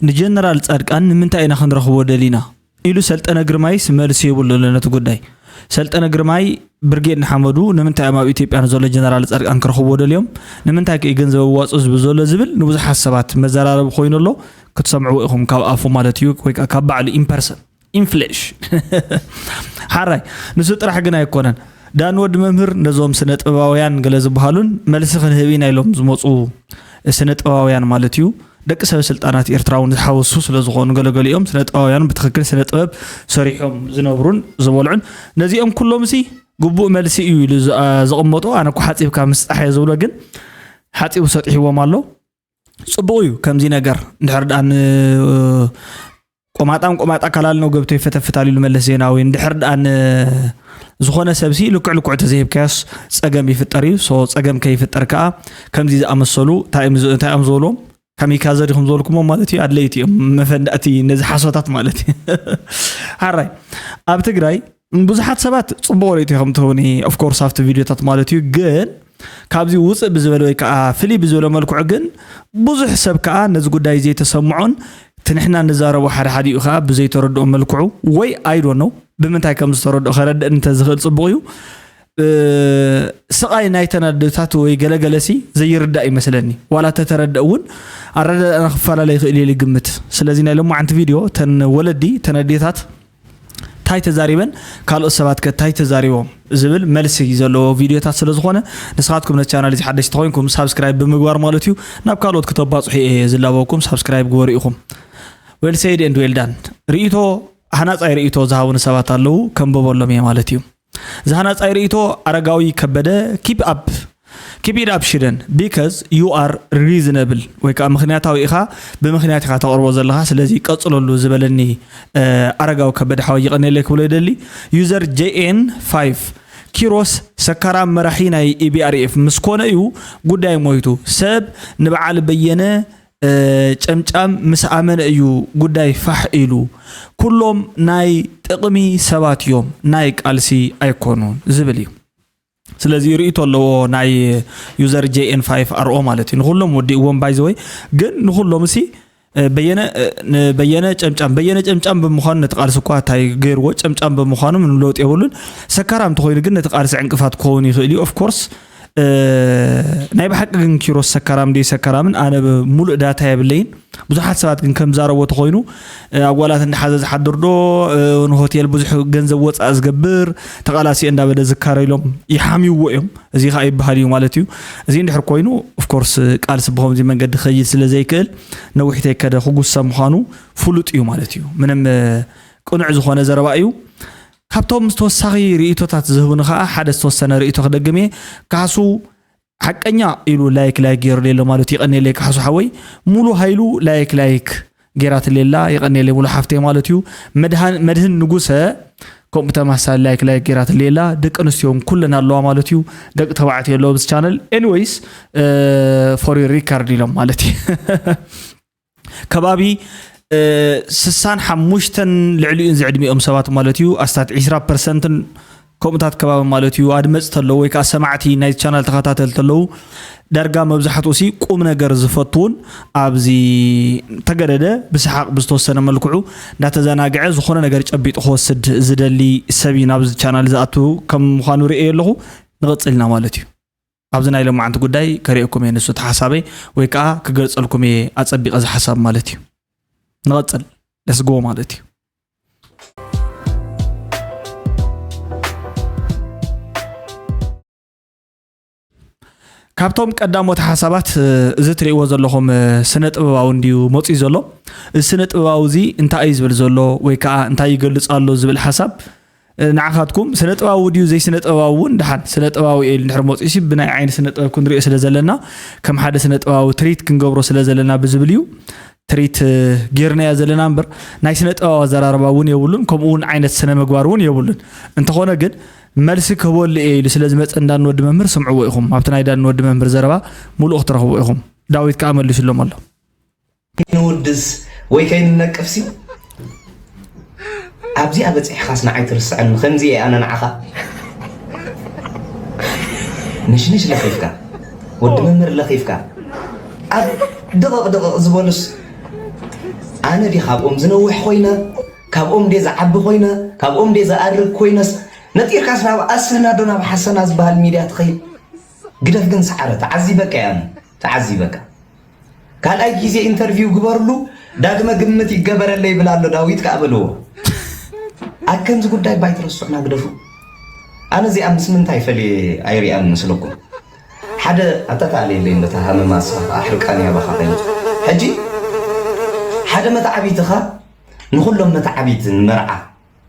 ንጀነራል ጻድቃን ንምንታይ ኢና ክንረኽቦ ደሊና? ኢሉ ሰልጠነ ግርማይስ መልሲ የብሉ ኣሎ ነቲ ጉዳይ። ሰልጠነ ግርማይ ብርጌድ ንሓመዱ ንምንታይ እዮም ኣብ ኢትዮጵያ ንዘሎ ጀነራል ጻድቃን ክረኽብዎ ደልዮም? ንምንታይ ከ ገንዘብ ኣዋጽኡ ዝብል ዘሎ ዝብል ንብዙሓት ሰባት መዘራረቢ ኮይኑ ኣሎ። ክትሰምዕዎ ኢኹም ካብ ኣፉ ማለት እዩ፣ ወይ ከዓ ካብ ባዕሉ ኢምፐርሰን ኢንፍሌሽ ሓራይ ንሱ ጥራሕ ግን ኣይኮነን። ዳን ወዲ መምህር ነዞም ስነ ጥበባውያን ገለ ዝበሃሉን መልሲ ክንህብ ኢና ኢሎም ዝመፁ ስነ ጥበባውያን ማለት እዩ። ደቂ ሰብ ስልጣናት ኤርትራ እውን ዝሓወሱ ስለ ዝኾኑ ገለገሊኦም ስነ ጥበባውያን ብትኽክል ስነ ጥበብ ሰሪሖም ዝነብሩን ዝበልዑን ነዚኦም ኩሎም ሲ ግቡእ መልሲ እዩ ኢሉ ዘቐመጦ። ኣነ እኮ ሓፂብካ ምስጣሕ እየ ዝብሎ፣ ግን ሓፂቡ ሰጢሕዎም ኣሎ። ፅቡቕ እዩ ከምዚ ነገር እንድሕር ደኣ ን ቆማጣም ቆማጣ ካላል ነው ገብቶ ይፈተፍታል ኢሉ መለስ ዜናዊ። እንድሕር ደኣ ን ዝኾነ ሰብሲ ልክዕ ልክዕ ተዘይብካዮስ ፀገም ይፍጠር እዩ። ሶ ፀገም ከይፍጠር ከዓ ከምዚ ዝኣመሰሉ እንታይ እዮም ዝ- እንታይ እዮም ዝበልዎም? ካሚካዘ ዲኹም ዝበልኩሞ ማለት እዩ። ኣድለይቲ እዮም መፈንዳእቲ ነዚ ሓሶታት ማለት እዩ። ሓራይ ኣብ ትግራይ ብዙሓት ሰባት ፅቡቕ ርእይቶ ከም ትህቡኒ ኦፍኮርስ ኣብቲ ቪድዮታት ማለት እዩ። ግን ካብዚ ውፅእ ብዝበለ ወይ ከዓ ፍልይ ብዝበለ መልክዑ ግን ብዙሕ ሰብ ከዓ ነዚ ጉዳይ ዘይተሰምዖን እቲ ንሕና ንዛረቦ ሓደ ሓዲኡ ከዓ ብዘይተረድኦ መልክዑ ወይ ኣይዶ ነው ብምንታይ ከም ዝተረድኦ ከረድእ እንተዝኽእል ፅቡቕ እዩ። ስቓይ ናይተን ኣደታት ወይ ገለገለሲ ዘይርዳእ ይመስለኒ። ዋላ ተተረድእ እውን ኣረዳድኣና ክፈላለ ይኽእል እየ ግምት። ስለዚ ናይ ሎማዓንቲ ቪድዮ ተን ወለዲ ተን ኣዴታት እንታይ ተዛሪበን ካልኦት ሰባት ከ እንታይ ተዛሪቦም ዝብል መልሲ ዘለዎ ቪድዮታት ስለ ዝኾነ ንስኻትኩም ነቲ ቻናል እዚ ሓደሽቲ ተኮይንኩም ሳብስክራይብ ብምግባር ማለት እዩ ናብ ካልኦት ክተባፅሑ እየ ዝላበወኩም። ሳብስክራይብ ግበሩ ኢኹም። Well said and well done። ርእይቶ ሃናፃይ ርእይቶ ዝሃቡኒ ሰባት ኣለዉ፣ ከንብበሎም እየ ማለት እዩ። ዝሃናፃይ ርእይቶ ኣረጋዊ ከበደ keep up keep it up ሽደን because you are reasonable ወይ ከዓ ምክንያታዊ ኢኻ። ብምክንያት ኢኻ ተቕርቦ ዘለኻ ስለዚ ቀፅለሉ ዝበለኒ ኣረጋዊ ከበደ ሓወይ ይቐንየለይ ክብሎ ይደሊ። User J N five ኪሮስ ሰካራም መራሒ ናይ E B R F ምስ ኮነ እዩ ጉዳይ ሞይቱ። ሰብ ንበዓል በየነ ጨምጫም ምስ ኣመነ እዩ ጉዳይ ፋሕ ኢሉ። ኩሎም ናይ ጥቕሚ ሰባት እዮም፣ ናይ ቃልሲ ኣይኮኑን ዝብል እዩ። ስለዚ ርእይቶ ኣለዎ ናይ user J N five R O ማለት እዩ። ንኹሎም ወዲእዎም ባይዘወይ ግን ንኹሎም ሲ በየነ በየነ ጨምጫም በየነ ጨምጫም ብምዃኑ ነቲ ቃልሲ እኳ እንታይ ገይርዎ ጨምጫም ብምዃኑ ምንም ለውጢ የብሉን። ሰካራም እንተኾይኑ ግን ነቲ ቃልሲ ዕንቅፋት ክኸውን ይኽእል እዩ። Of course ናይ ብሓቂ ግን ኪሮስ ሰካራም ድዩ ሰካራምን ኣነ ሙሉእ ዳታ የብለይን። ብዙሓት ሰባት ግን ከም ዛረቦ ተኾይኑ ኣጓላት እንዳሓዘ ዝሓድር ዶ ንሆቴል ብዙሕ ገንዘብ ወፃእ ዝገብር ተቓላሲ እንዳበለ ዝካረ ኢሎም ይሓምይዎ እዮም። እዚ ከዓ ይበሃል እዩ ማለት እዩ። እዚ እንድሕር ኮይኑ of course ቃልሲ ብኸምዚ መንገዲ ክኸይድ ስለ ዘይክእል ነዊሕ ተይከደ ክጉሰ ምዃኑ ፍሉጥ እዩ ማለት እዩ። ምንም ቅኑዕ ዝኾነ ዘረባ እዩ። ካብቶም ተወሳኺ ርእይቶታት ዝህቡኒ ከዓ ሓደ ዝተወሰነ ርእይቶ ክደግም እየ። ካሱ ሓቀኛ ኢሉ ላይክ ላይክ ገይሩ ሌሎ ማለት እዩ። ይቐንየለይ ካሱ ሓወይ። ሙሉ ሃይሉ ላይክ ላይክ ገይራትለይ ኣላ። ይቐንየለይ ሙሉ ሓፍተይ ማለት እዩ። መድሃን መድህን ንጉሰ ከምኡ ተመሳሳሊ ላይክ ላይክ ገይራትለይ ኣላ። ደቂ ኣንስትዮ እውን ኩለን ኣለዋ ማለት እዩ። ደቂ ተባዕትዮ ኣለዉ ኣብዚ ቻነል። Anyways for your record ኢሎም ማለት እዩ። ከባቢ ስሳን ሓሙሽተን ልዕሊኡን ዝዕድሚኦም ሰባት ማለት እዩ ኣስታት ዒስራ ፐርሰንትን ከምኡታት ከባቢ ማለት እዩ ኣድመፅቲ ኣለዉ ወይ ከዓ ሰማዕቲ ናይ ቻናል ተኸታተልቲ ኣለዉ። ዳርጋ መብዛሕትኡ ሲ ቁም ነገር ዝፈትውን ኣብዚ ተገደደ ብሰሓቕ ብዝተወሰነ መልክዑ እንዳተዘናግዐ ዝኾነ ነገር ጨቢጡ ክወስድ ዝደሊ ሰብ እዩ ናብዚ ቻናል ዝኣቱ ከም ምዃኑ ርእየ ኣለኹ። ንቕፅልና ማለት እዩ። ኣብዚ ናይ ሎማዓንቲ ጉዳይ ከርእየኩም እየ ንሱ እቲ ሓሳበይ ወይ ከዓ ክገልፀልኩም እየ ኣፀቢቐ እዚ ሓሳብ ማለት እዩ። ንቐፅል። Let's go ማለት እዩ። ካብቶም ቀዳሞት ሓሳባት እዚ ትርእይዎ ዘለኹም ስነ ጥበባዊ እንድዩ መፅኡ ዘሎ። እዚ ስነ ጥበባዊ እዚ እንታይ እዩ ዝብል ዘሎ ወይ ከዓ እንታይ ይገልፅ ኣሎ ዝብል ሓሳብ ንዓኻትኩም ስነ ጥበባዊ ድዩ ዘይስነ ጥበባዊ እውን ደሓን ስነ ጥበባዊ እየ ኢሉ እንድሕር መፂኡ ሲ ብናይ ዓይኒ ስነ ጥበብ ክንሪኦ ስለ ዘለና ከም ሓደ ስነ ጥበባዊ ትሪት ክንገብሮ ስለ ዘለና ብዝብል እዩ ትሪት ጌርናዮ ዘለና እምበር ናይ ስነ ጥበባዊ ኣዘራርባ እውን የብሉን ከምኡ እውን ዓይነት ስነ ምግባር እውን የብሉን። እንተኾነ ግን መልሲ ክህበሉ እየ ኢሉ ስለ ዝመፀ እንዳንወዲ መምህር ስምዕዎ ኢኹም። ኣብቲ ናይ ዳንወዲ መምህር ዘረባ ሙሉእ ክትረኽቡ ኢኹም። ዳዊት ከዓ መሊሱሎም ኣሎ። ንውድስ ወይ ከይንነቅፍሲ ኣብዚኣ በፂሕኻስ ንዓይ ትርስዐኒ ከምዚ እየ ኣነ ንዓኻ ነሽነሽ ለኺፍካ ወዲ መምህር ለኺፍካ ኣብ ድቕቕ ድቕቕ ዝበሉስ ኣነ ዲ ካብኦም ዝነውሕ ኮይነ፣ ካብኦም ዲ ዝዓቢ ኮይነ፣ ካብኦም ዲ ዝኣርግ ኮይነስ፣ ነጢርካስ ናብ ኣሰና ዶ ናብ ሓሰና ዝበሃል ሚድያ ትኸይድ? ግደፍ ግን ሰዓረ፣ ተዓዚበካ እየ ኣነ፣ ተዓዚበካ። ካልኣይ ግዜ ኢንተርቪው ግበርሉ፣ ዳግመ ግምት ይገበረለይ ይብል ኣሎ ዳዊት ከኣ በልዎ። ኣብ ከምዚ ጉዳይ ባይ ትረስዑና ግደፉ። ኣነ እዚኣ ምስ ምንታይ ፈልየ ኣይሪኣን መስለኩም? ሓደ ኣተታለየለይ፣ ነታ ሃመማ ንስኻ ከኣ ሕርቃን ያባኻ ከይኑ። ሕጂ ሓደ መተዓቢትኻ ንኹሎም መተዓቢት ንመርዓ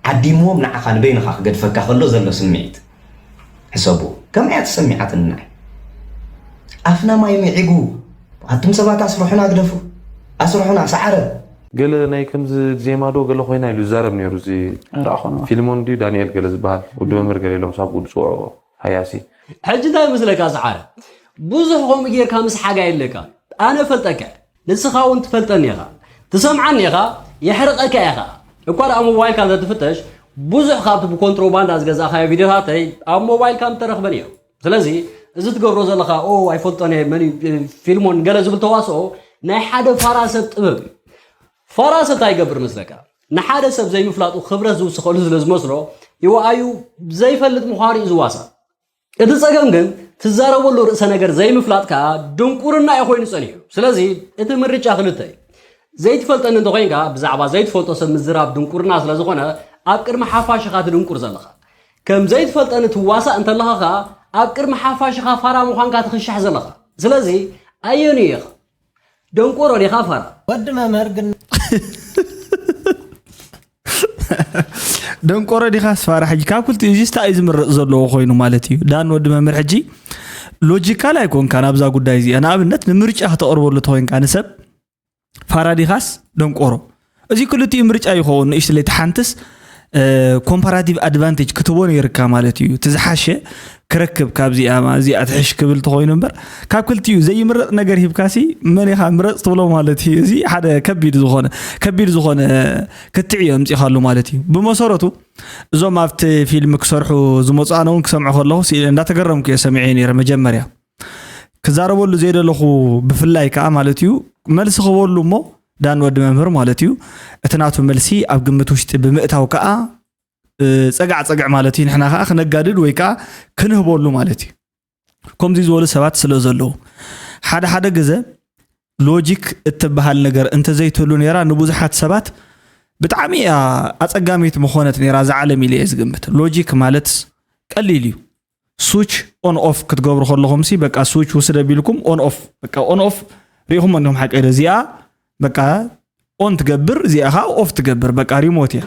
ዓዲምዎም ንዓኻ ንበይንኻ ክገድፈካ ከሎ ዘሎ ስምዒት ሕሰቡ። ከምኣ እያ ተሰሚዓትኒ ንዓይ። ኣፍና ማይ ምዒጉ፣ ኣቱም ሰባት ኣስርሑና ግደፉ፣ ኣስርሑና ሰዓረ። ገለ ናይ ከምዚ ዜማ ዶ ገለ ኮይና ኢሉ ዝዛረብ ነይሩ። እዚ ራእኾን ፊልሞን ድዩ ዳንኤል ገለ ዝበሃል ወዲ መምህር ገለ ኢሎም ሳብ ጉድ ዝፅውዕዎ ሃያሲ። ሕጂ እንታይ መስለካ ሰዓረ? ብዙሕ ከምኡ ጌርካ ምስሓግ ኣየድልየካ። ኣነ ፈልጠካ፣ ንስኻ እውን ትፈልጠኒ ኢኻ፣ ትሰምዓኒ ኢኻ፣ የሕርቐካ ኢኻ። እኳ ደኣ ሞባይልካ እንተትፍተሽ ብዙሕ ካብቲ ብኮንትሮባንዳ ዝገዛእኻዮ ቪድዮታተይ ኣብ ሞባይልካ ምተረኽበ ነይሩ። ስለዚ እዚ ትገብሮ ዘለኻ ኦ ኣይፈልጦን እየ መን እዩ ፊልሞን ገለ ዝብል ተዋስኦ ናይ ሓደ ፋራ ሰብ ጥበብ እዩ። ፋራ ሰብ እንታይ ይገብር መስለካ? ንሓደ ሰብ ዘይምፍላጡ ክብረት ዝውስኸሉ ስለ ዝመስሎ ይወኣዩ ዘይፈልጥ ምዃኑ እዩ ዝዋሳእ። እቲ ጸገም ግን ትዛረበሉ ርእሰ ነገር ዘይምፍላጥ ከኣ ድንቁርና እዩ ኮይኑ ጸኒሑ። ስለዚ እቲ ምርጫ ክልተ እዩ። ዘይትፈልጠኒ እንተኾይንካ ብዛዕባ ዘይትፈልጦ ሰብ ምዝራብ ድንቁርና ስለ ዝኾነ ኣብ ቅድሚ ሓፋሽኻ ትድንቁር ዘለኻ። ከም ዘይትፈልጠኒ ትዋሳእ እንተለኻ ከኣ ኣብ ቅድሚ ሓፋሽኻ ፋራ ምዃንካ ትኽሻሕ ዘለኻ። ስለዚ ኣየኑ ኢኻ? ደንቆሮ ዲኻ ፋራ? ወዲ መምህር ግን ደንቆሮ ዲኻስ ፋራ? ሕጂ ካብ ክልቲኡ እዚስ እንታይ እዩ ዝምረፅ ዘለዎ ኮይኑ ማለት እዩ? ዳን ወዲ መምህር ሕጂ ሎጂካል ኣይኮንካን ኣብዛ ጉዳይ እዚኣ። ንኣብነት ንምርጫ ከተቕርበሉ ተኮይንካ ንሰብ ፋራ ዲኻስ ደንቆሮ? እዚ ክልቲኡ ምርጫ ይኸውን ንእሽትለይ። እቲ ሓንትስ ኮምፓራቲቭ ኣድቫንቴጅ ክትቦ ነይርካ ማለት እዩ። እቲ ዝሓሸ ክረክብ ካብዚኣ እዚኣ ትሕሽ ክብል ተኮይኑ እምበር ካብ ክልቲኡ ዘይምረፅ ነገር ሂብካሲ መን ኢኻ ምረፅ ትብሎ ማለት እዩ። እዚ ሓደ ከቢድ ዝኾነ ከቢድ ዝኾነ ክትዕ እዩ ኣምፂኻሉ ማለት እዩ። ብመሰረቱ እዞም ኣብቲ ፊልም ክሰርሑ ዝመፁ ኣነ እውን ክሰምዑ ከለኹ ስኢለ እንዳተገረምኩ እየ ሰሚዐ ነይረ መጀመርያ ክዛረበሉ ዘይደለኹ ብፍላይ ከዓ ማለት እዩ መልሲ ክበሉ እሞ ዳን ወዲ መምህር ማለት እዩ እቲ ናቱ መልሲ ኣብ ግምት ውሽጢ ብምእታው ከዓ እ፣ ፀጋዕ ፀግዕ ማለት እዩ ንሕና ከዓ ክነጋድድ ወይ ከዓ ክንህበሉ ማለት እዩ ከምዚ ዝበሉ ሰባት ስለ ዘለዉ ሓደ ሓደ ግዘ ሎጂክ እትበሃል ነገር እንተዘይትህሉ ነይራ ንብዙሓት ሰባት ብጣዕሚ እያ ኣፀጋሚት ምኾነት ነይራ እዛ ዓለም ኢለ እየ ዝግምት ሎጂክ ማለት ቀሊል እዩ ስዊች ኦን ኦፍ ክትገብሩ ከለኹም ሲ በቃ ስዊች ውስድ ኣቢልኩም ኦን ኦፍ በቃ ኦን ኦፍ ሪኢኹም እንዲኹም ሓቂ እዚኣ በቃ ኦን ትገብር እዚኣ ከዓ ኦፍ ትገብር በቃ ሪሞት እያ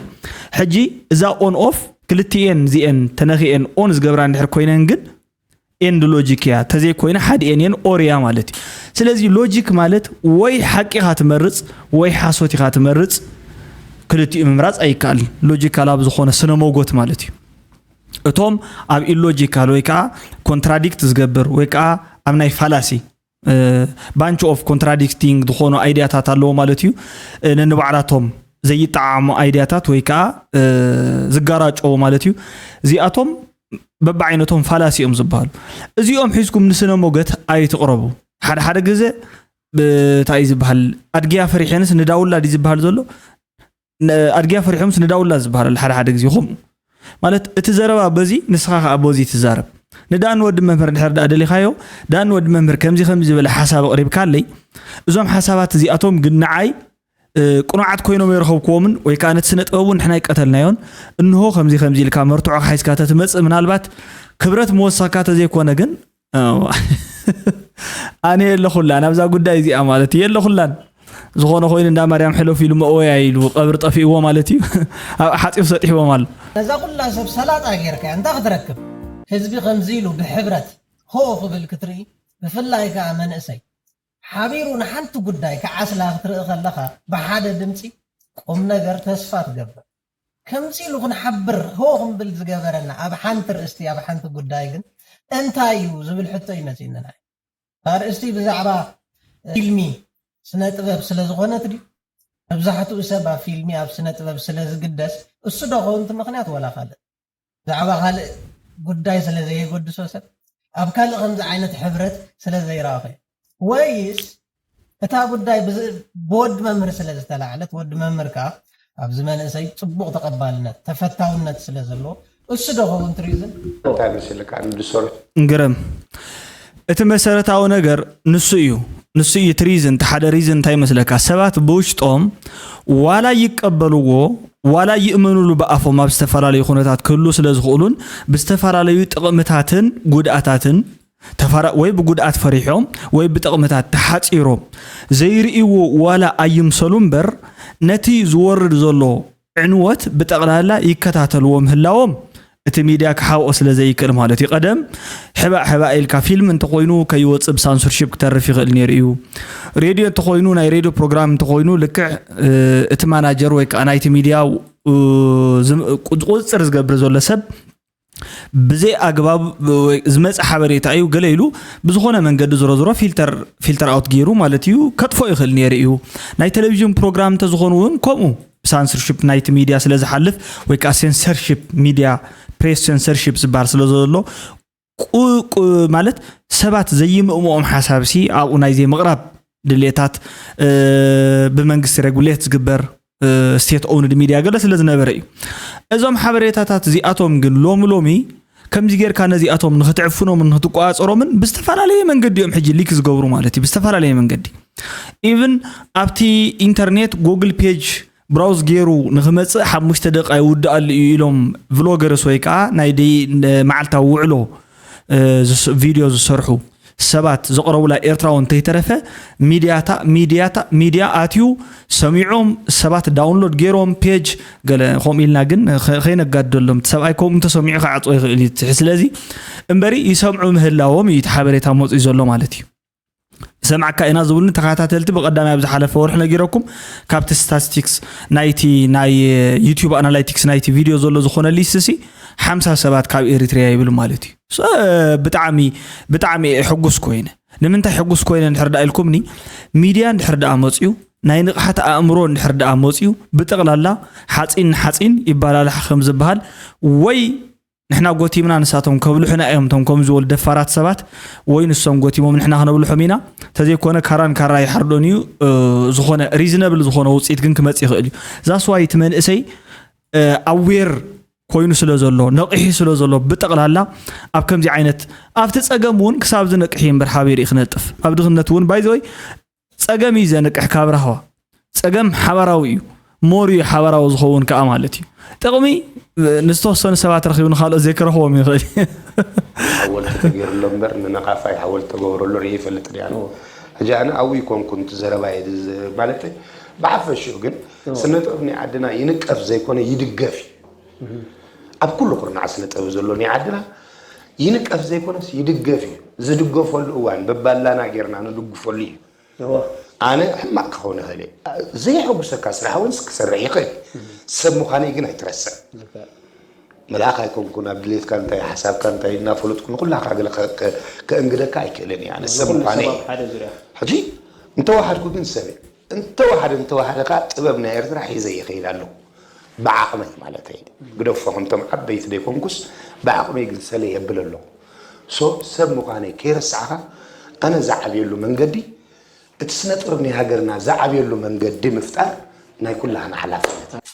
ሕጂ እዛ ኦን ኦፍ ክልቲኤን እዚኤን ተነኺኤን ኦን ዝገብራ እንድሕር ኮይነን ግን ኤንድ ሎጂክ እያ ተዘይኮይነ ሓደ ኤን ኤን ኦር እያ ማለት እዩ ስለዚ ሎጂክ ማለት ወይ ሓቂ ኢኻ ትመርፅ ወይ ሓሶት ኢኻ ትመርፅ ክልቲኡ ምምራፅ ኣይከኣልን ሎጂካል ኣብ ዝኾነ ስነ ሞጎት ማለት እዩ እቶም ኣብ ኢሎጂካል ወይ ከዓ ኮንትራዲክት ዝገብር ወይ ከዓ ኣብ ናይ ፋላሲ ባንች ኦፍ ኮንትራዲክቲንግ ዝኾኑ ኣይዲያታት ኣለዎ ማለት እዩ ነንባዕላቶም ዘይጠዓሙ ኣይዲያታት ወይ ከዓ ዝጋራጨዎ ማለት እዩ እዚኣቶም በብዓይነቶም ፋላሲ እዮም ዝበሃሉ እዚኦም ሒዝኩም ንስነ ሞገት ኣይትቕረቡ ሓደ ሓደ ግዜ እንታይ ዝበሃል ኣድግያ ፈሪሐንስ ንዳውላ ድዩ ዝበሃል ዘሎ ኣድግያ ፈሪሖምስ ንዳውላ ዝበሃል ሓደ ሓደ ግዜ ከምኡ ማለት እቲ ዘረባ በዚ ንስኻ ከዓ በዚ ትዛረብ ንዳን ወዲ መምህር እንድሕር ደኣ ደሊኻዮ ዳን ወዲ መምህር ከምዚ ከምዚ ዝበለ ሓሳብ ኣቕሪብካለይ እዞም ሓሳባት እዚኣቶም ግን ንዓይ ቅኑዓት ኮይኖም የረኸብክዎምን ወይ ከዓ ነቲ ስነ ጥበብ እውን ንሕና ይቀተልናዮን እንሆ ከምዚ ከምዚ ኢልካ መርትዖ ሓይዝካ ተትመፅእ ምናልባት ክብረት ምወሳካ ተዘይኮነ ግን ኣነ የለኹላን ኣብዛ ጉዳይ እዚኣ ማለት እዩ የለኹላን ዝኾነ ኮይኑ እንዳ ማርያም ሕለፍ ኢሉ መእወያ ኢሉ ቀብር ጠፊእዎ ማለት እዩ ኣብ ሓፂር ሰጢሕዎም ኣሎ ነዛ ኩላ ሰብ ሰላጣ ጌርካ እንታይ ክትረክብ ህዝቢ ከምዚ ኢሉ ብሕብረት ሆ ክብል ክትርኢ ብፍላይ ከዓ መንእሰይ ሓቢሩ ንሓንቲ ጉዳይ ክዓስላ ክትርኢ ከለኻ ብሓደ ድምፂ ቁም ነገር ተስፋ ትገብር ከምዚ ኢሉ ክንሓብር ሆ ክንብል ዝገበረና ኣብ ሓንቲ ርእስቲ ኣብ ሓንቲ ጉዳይ ግን እንታይ እዩ ዝብል ሕቶ ይመፅእንና ኣርእስቲ ብዛዕባ ፊልሚ ስነ ጥበብ ስለ ዝኾነት ድዩ መብዛሕትኡ ሰብ ኣብ ፊልሚ ኣብ ስነ ጥበብ ስለ ዝግደስ እሱ ዶ ከውንቲ ምክንያት ወላ ካልእ ብዛዕባ ካልእ ጉዳይ ስለ ዘየገድሶ ሰብ ኣብ ካልእ ከምዚ ዓይነት ሕብረት ስለ ዘይረኣኸ ወይስ እታ ጉዳይ ብዝ- ብወዲ መምህር ስለ ዝተላዕለት፣ ወዲ መምህር ከዓ ኣብዚ መንእሰይ ፅቡቕ ተቐባልነት፣ ተፈታውነት ስለ ዘለዎ፣ እሱ ዶ ኸውን ትሪዝን? እንታይ መሲልካ ንድሰሩ ግርም እቲ መሰረታዊ ነገር ንሱ እዩ። ንሱ እዩ እቲ ሪዝን። እቲ ሓደ ሪዝን እንታይ ይመስለካ? ሰባት ብውሽጦም ዋላ ይቀበልዎ ዋላ ይእመኑሉ ብኣፎም ኣብ ዝተፈላለዩ ኩነታት ክህሉ ስለ ዝኽእሉን ብዝተፈላለዩ ጥቕምታትን ጉድኣታትን ተፋራ ወይ ብጉድኣት ፈሪሖም ወይ ብጥቕምታት ተሓፂሮም ዘይርእይዎ ዋላ ኣይምሰሉ እምበር ነቲ ዝወርድ ዘሎ ዕንወት ብጠቕላላ ይከታተልዎ ምህላዎም እቲ ሚድያ ክሓብኦ ስለ ዘይክእል ማለት እዩ። ቀደም ሕባእ ሕባእ ኢልካ ፊልም እንተኮይኑ ከይወፅእ ብሳንሱርሺፕ ክተርፍ ይኽእል ነይሩ እዩ። ሬድዮ እንተኮይኑ ናይ ሬድዮ ፕሮግራም እንተኮይኑ ልክዕ እቲ ማናጀር ወይ ከዓ ናይቲ ሚድያ ቁፅፅር ዝገብር ዘሎ ሰብ ብዘይ ኣግባብ ዝመፀ ሓበሬታ እዩ ገለ ኢሉ ብዝኾነ መንገዲ ዝሮ ዝሮ ፊልተር ፊልተር ኣውት ገይሩ ማለት እዩ ከጥፎ ይኽእል ነይሩ እዩ። ናይ ቴሌቪዥን ፕሮግራም እንተዝኾኑ እውን ከምኡ ብሳንሰርሽፕ ናይቲ ሚድያ ስለ ዝሓልፍ ወይ ከዓ ሴንሰርሽፕ ሚድያ ፕሬስ ሴንሰርሽፕ ዝበሃል ስለ ዘሎ ማለት ሰባት ዘይምእምኦም ሓሳብ ሲ ኣብኡ ናይ ዘይምቕራብ ድሌታት ብመንግስቲ ሬጉሌት ዝግበር ስቴት ኦውንድ ሚድያ ገለ ስለ ዝነበረ እዩ። እዞም ሓበሬታታት እዚኣቶም ግን ሎሚ ሎሚ ከምዚ ጌርካ ነዚኣቶም ንክትዕፍኖምን ንክትቆፃፀሮምን ብዝተፈላለየ መንገዲ እዮም ሕጂ ሊክ ዝገብሩ ማለት እዩ። ብዝተፈላለየ መንገዲ ኢቭን ኣብቲ ኢንተርኔት ጉግል ፔጅ ብራውዝ ገይሩ ንክመፅእ ሓሙሽተ ደቂቃ ይውድኣሉ እዩ ኢሎም ቭሎገርስ ወይ ከዓ ናይ ደይ መዓልታዊ ውዕሎ ቪድዮ ዝሰርሑ ሰባት ዘቕረቡላ ኤርትራዊ እንተይተረፈ ሚድያታ ሚድያታ ሚድያ ኣትዩ ሰሚዖም ሰባት ዳውንሎድ ገይሮም ፔጅ ገለ ከምኡ ኢልና ግን ከይነጋድደሎም እቲ ሰብኣይ ከምኡ እንተሰሚዑ ክዓፅዎ ይኽእል እዩ። ስለዚ እምበሪ ይሰምዑ ምህላዎም እዩ እቲ ሓበሬታ መፅኡ ዘሎ ማለት እዩ። ሰምዓካ ኢና ዝብሉኒ ተኸታተልቲ ብቐዳማይ ኣብ ዝሓለፈ ወርሒ ነጊረኩም ካብቲ ስታስቲክስ ናይቲ ናይ ዩቲዩብ ኣናላይቲክስ ናይቲ ቪድዮ ዘሎ ዝኾነ ሊስት ሲ ሓምሳ ሰባት ካብ ኤሪትሪያ ይብል ማለት እዩ። ብጣዕሚ ብጣዕሚ ሕጉስ ኮይነ ንምንታይ ሕጉስ ኮይነ እንድሕር ደኣ ኢልኩምኒ ሚድያ እንድሕር ደኣ መፅዩ ናይ ንቕሓት ኣእምሮ እንድሕር ደኣ መፅዩ ብጠቕላላ ሓፂን ንሓፂን ይባላላሕ ከም ዝበሃል ወይ ንሕና ጎቲምና ንሳቶም ከብልሑና እዮም እቶም ከም ዝበሉ ደፋራት ሰባት ወይ ንሶም ጎቲሞም ንሕና ክነብልሖም ኢና ተዘይኮነ ካራን ካራ ይሓርዶን እዩ ዝኾነ ሪዝነብል ዝኾነ ውፅኢት ግን ክመፅ ይኽእል እዩ። ዛስዋይ እቲ መንእሰይ ኣዌር ኮይኑ ስለ ዘሎ ነቒሑ ስለ ዘሎ ብጠቕላላ ኣብ ከምዚ ዓይነት ኣብቲ ፀገም እውን ክሳብ ዝነቅሕ እዩ እምበር ሓቢሩ እዩ ክነጥፍ ኣብ ድኽነት እውን ባይዘወይ ፀገም እዩ ዘንቅሕ ካብ ራህዋ ፀገም ሓባራዊ እዩ ሞር እዩ ሓባራዊ ዝኸውን ከዓ ማለት እዩ ጥቕሚ ንዝተወሰኑ ሰባት ረኪቡ ንካልኦት ዘይክረኽቦም ይኽእል ሓወልቲ ተገይሩሎ እምበር ንነኻፋይ ሓወልቲ ተገብረሉ ርኢ ይፈልጥ ድያ ሕጂ ኣነ ኣብኡ ይኮንኩ ንቲ ዘረባ ማለት ብሓፈሽኡ ግን ስነ ጥበብ ናይ ዓድና ይንቀፍ ዘይኮነ ይድገፍ እዩ ኣብ ኩሉ ኩርናዕ ስነ ጥበብ ዘሎ ናይ ዓድና ይንቀፍ ዘይኮነስ ይድገፍ እዩ ዝድገፈሉ እዋን በባላና ጌርና ንድግፈሉ እዩ ኣነ ሕማቅ ክኸውን ይኽእል እየ። ዘይሐጉሰካ ስራሕ እውን ክሰርሕ ይኽእል። ሰብ ምዃነይ ግን ኣይትረስዕ። መልኣኽ ኣይኮንኩን ኣብ ድሌትካ እንታይ ሓሳብካ እንታይ እናፈለጥኩ ንኩላካ ገለ ከእንግደካ ኣይክእልን እየ። ኣነ ሰብ ምዃነ እየ። ሕጂ እንተወሓድኩ ግን ሰብ እየ። እንተወሓደ እንተወሓደ ከዓ ጥበብ ናይ ኤርትራ ሒዘ ይኸይድ ኣለኹ። ብዓቕመይ ማለት እየ። ግደፎ ከምቶም ዓበይቲ ዘይኮንኩስ ብዓቕመይ ግን ሰለ የብል ኣለኹ። ሶ ሰብ ምዃነይ ከይረሳዕኻ ኣነ ዝዓብየሉ መንገዲ እቲ ስነ ጥበብ ናይ ሃገርና ዝዓብየሉ መንገዲ ምፍጣር ናይ ኩላህና ሓላፍነት እዩ።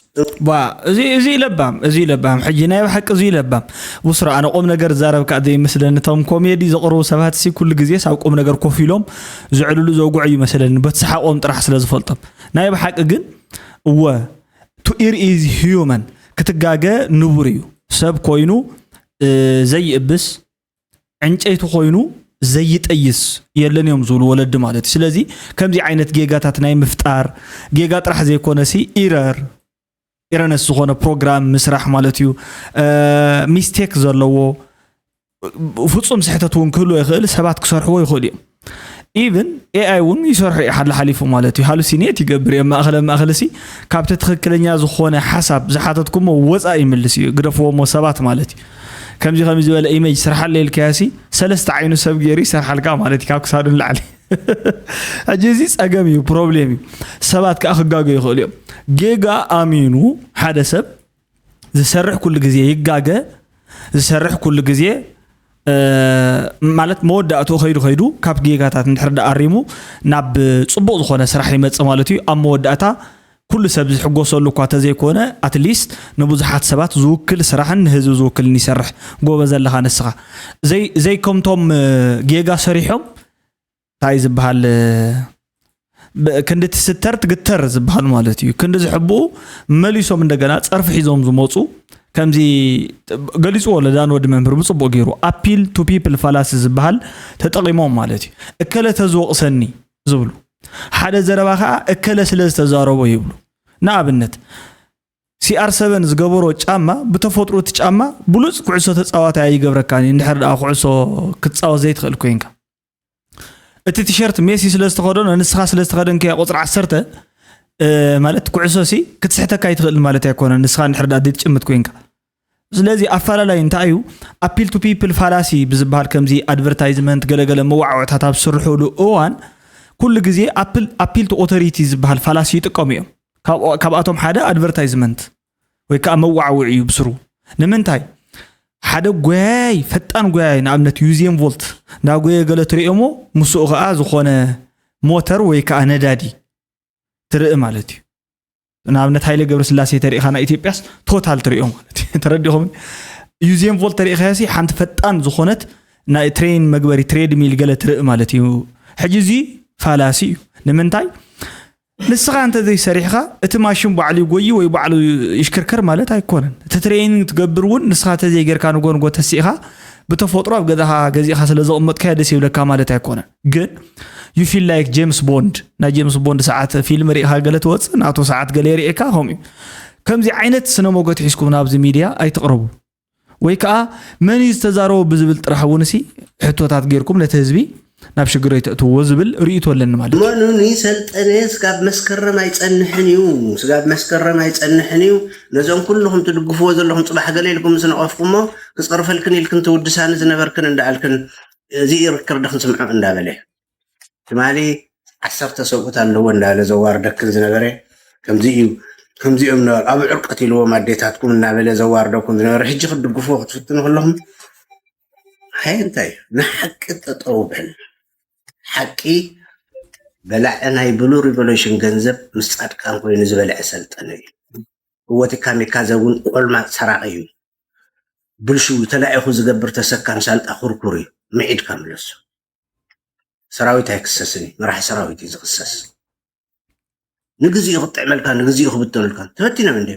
ዋ እዚ እዚ ለባም እዚ ለባም ሕጂ ናይ ብሓቂ እዚ ለባም ብስሩ ኣነ ቁም ነገር ዛረብ ከዓ ዘይመስለኒ እቶም ኮሜዲ ዘቕርቡ ሰባት ሲ ኩሉ ግዜ ሳብ ቁም ነገር ኮፍ ኢሎም ዝዕልሉ ዘውግዑ እዩ መሰለኒ በቲ ሰሓቆም ጥራሕ ስለ ዝፈልጦም ናይ ብሓቂ ግን እወ to err is human ክትጋገ ንቡር እዩ ሰብ ኮይኑ ዘይእብስ ዕንጨይቲ ኮይኑ ዘይጠይስ የለን እዮም ዝብሉ ወለዲ ማለት እዩ። ስለዚ ከምዚ ዓይነት ጌጋታት ናይ ምፍጣር ጌጋ ጥራሕ ዘይኮነሲ ኢረር ኢረነስ ዝኾነ ፕሮግራም ምስራሕ ማለት እዩ። ሚስቴክ ዘለዎ ፍፁም ስሕተት እውን ክህልዎ ይኽእል ሰባት ክሰርሕዎ ይኽእሉ እዮም። ኢቭን ኤኣይ እውን ይሰርሑ እዩ ሓለ ሓሊፉ ማለት እዩ ሃሉሲኔት ይገብር እዮም ማእኸለ ማእኸል ሲ ካብቲ ትኽክለኛ ዝኾነ ሓሳብ ዝሓተትኩሞ ወፃእ ይምልስ እዩ ግደፍዎሞ ሰባት ማለት እዩ። ከምዚ ከምዚ ዝበለ ኢሜጅ ስርሓለ ኢልካዮ ሲ ሰለስተ ዓይኑ ሰብ ገይሩ ይሰርሓልካ ማለት እዩ ካብ ክሳዱ ንላዕሊ። ሕጂ እዚ ፀገም እዩ ፕሮብሌም እዩ። ሰባት ከዓ ክጋገ ይኽእሉ እዮም። ጌጋ ኣሚኑ ሓደ ሰብ ዝሰርሕ ኩሉ ግዜ ይጋገ ዝሰርሕ ኩሉ ግዜ ማለት መወዳእትኡ ከይዱ ከይዱ ካብ ጌጋታት እንድሕር ደኣ ኣሪሙ ናብ ጽቡቕ ዝኾነ ስራሕ ይመጽእ ማለት እዩ። ኣብ መወዳእታ ኩሉ ሰብ ዝሕጎሰሉ እኳ ተዘይኮነ ኣትሊስት ንብዙሓት ሰባት ዝውክል ስራሕን ንህዝቢ ዝውክልን ይሰርሕ። ጎበዝ ኣለኻ ንስኻ። ዘይከምቶም ጌጋ ሰሪሖም እንታይ ዝበሃል ክንዲ ትስተር ትግተር ዝበሃል ማለት እዩ። ክንዲ ዝሕብኡ መሊሶም እንደገና ጸርፊ ሒዞም ዝመፁ ከምዚ ገሊፅዎ ለዳን ወዲ መምህር ብፅቡቅ ገይሩ appeal to people fallacy ዝበሃል ተጠቂሞም ማለት እዩ። እከለ ተዝወቅሰኒ ዝብሉ ሓደ ዘረባ ከዓ እከለ ስለ ዝተዛረቦ ይብሉ። ንኣብነት ሲኣር ሰበን ዝገበሮ ጫማ ብተፈጥሮ እቲ ጫማ ብሉፅ ኩዕሶ ተፃዋታይ ኣይገብረካን እዩ። እንድሕር ደኣ ኩዕሶ ክትፃወት ዘይትኽእል ኮይንካ እቲ ቲሸርት ሜሲ ስለ ዝተኸደኖ ንስኻ ስለ ዝተኸደንከያ ቁፅሪ ዓሰርተ ማለት ኩዕሶ ሲ ክትስሕተካ ኣይትኽእል ማለት ኣይኮነን። ንስኻ እንድሕር ደኣ ዘይትጭምት ኮይንካ ስለዚ ኣፈላላይ እንታይ እዩ? Appeal to people fallacy ብዝበሃል ከምዚ ኣድቨርታይዝመንት ገለገለ መዋዕወዕታት ኣብ ዝስርሕሉ እዋን ኩሉ ግዜ appeal to authority ዝበሃል ፋላሲ ይጥቀሙ እዮም። ካብኣቶም ሓደ ኣድቨርታይዝመንት ወይ ከዓ መዋዕውዒ እዩ ብስሩ። ንምንታይ ሓደ ጎያይ ፈጣን ጎያይ ንኣብነት ዩዜን ቮልት እንዳጎየ ገለ ትሪኦሞ ምስኡ ከዓ ዝኾነ ሞተር ወይ ከዓ ነዳዲ ትርኢ ማለት እዩ። ንኣብነት ሃይለ ገብረስላሴ ተሪኢኻ ናይ ኢትዮጵያስ ቶታል ትሪኦ ማለት እዩ። ተረዲኹም? ዩዜን ቮልት ተሪኢኻሲ ሓንቲ ፈጣን ዝኾነት ናይ ትሬን መግበሪ ትሬድሚል ገለ ትርኢ ማለት እዩ። ሕጂ እዚ ፋላሲ እዩ። ንምንታይ ንስኻ እንተ ዘይሰሪሕኻ እቲ ማሽን ባዕሉ ይጎይ ወይ ባዕሉ ይሽክርከር ማለት ኣይኮነን። እቲ ትሬኒንግ ትገብር እውን ንስኻ እንተ ዘይጌርካ ንጎ ንጎ ተሲእኻ ብተፈጥሮ ኣብ ገዛኻ ገዚእኻ ስለ ዘቐመጥካዮ ደስ ይብለካ ማለት ኣይኮነን። ግን you feel like ጀምስ ቦንድ ናይ ጀምስ ቦንድ ሰዓት ፊልም ሪኢኻ ገለ ትወፅእ ናቱ ሰዓት ገለ የርእየካ ከምኡ እዩ። ከምዚ ዓይነት ስነ ሞገት ሒዝኩም ናብዚ ሚድያ ኣይትቕረቡ። ወይ ከዓ መን እዩ ዝተዛረቦ ብዝብል ጥራሕ እውን ሲ ሕቶታት ጌርኩም ነቲ ህዝቢ ናብ ሽግር ኣይተእትዎ ዝብል ርእይቶ ኣለኒ ማለት እዩ። መኑኒ ሰልጠነ ስጋብ መስከረም ኣይጸንሕን እዩ። ስጋብ መስከረም ኣይጸንሕን እዩ። ነዞም ኩልኹም ትድግፍዎ ዘለኹም ጽባሕ ገለ ኢልኩም ምስ ነቐፍኩሞ ክጸርፈልክን ኢልክን ትውድሳኒ ዝነበርክን እንዳኣልክን እዚ ሪከርድ ክንስምዖ እንዳበለ ትማሊ ዓሰርተ ሰብኡት ኣለዎ እንዳበለ ዘዋርደክን ዝነበረ ከምዚ እዩ ከምዚኦም ነበሩ ኣብ ዕርቀት ኢልዎም ኣዴታትኩም እናበለ ዘዋርደኩም ዝነበረ ሕጂ ክትድግፍዎ ክትፍትኑ ከለኹም ሓየ እንታይ ንሓቂ ጠጠው በል ሓቂ በላዐ ናይ ብሉ ሪቨሉሽን ገንዘብ ምስ ፃድቃን ኮይኑ ዝበልዐ ሰልጠነ እዩ እወቲ ካሚካዘ እውን ቆልማፅ ሰራቂ እዩ ብልሹ ተላኢኹ ዝገብር ተሰካም ሳንጣ ኩርኩር እዩ ምዒድካ ምለሱ ሰራዊት ኣይክሰስን እዩ መራሒ ሰራዊት እዩ ዝኽሰስ ንግዚኡ ክጥዕመልካ ንግዚኡ ክብተነልካ ተበቲኖም እንዲ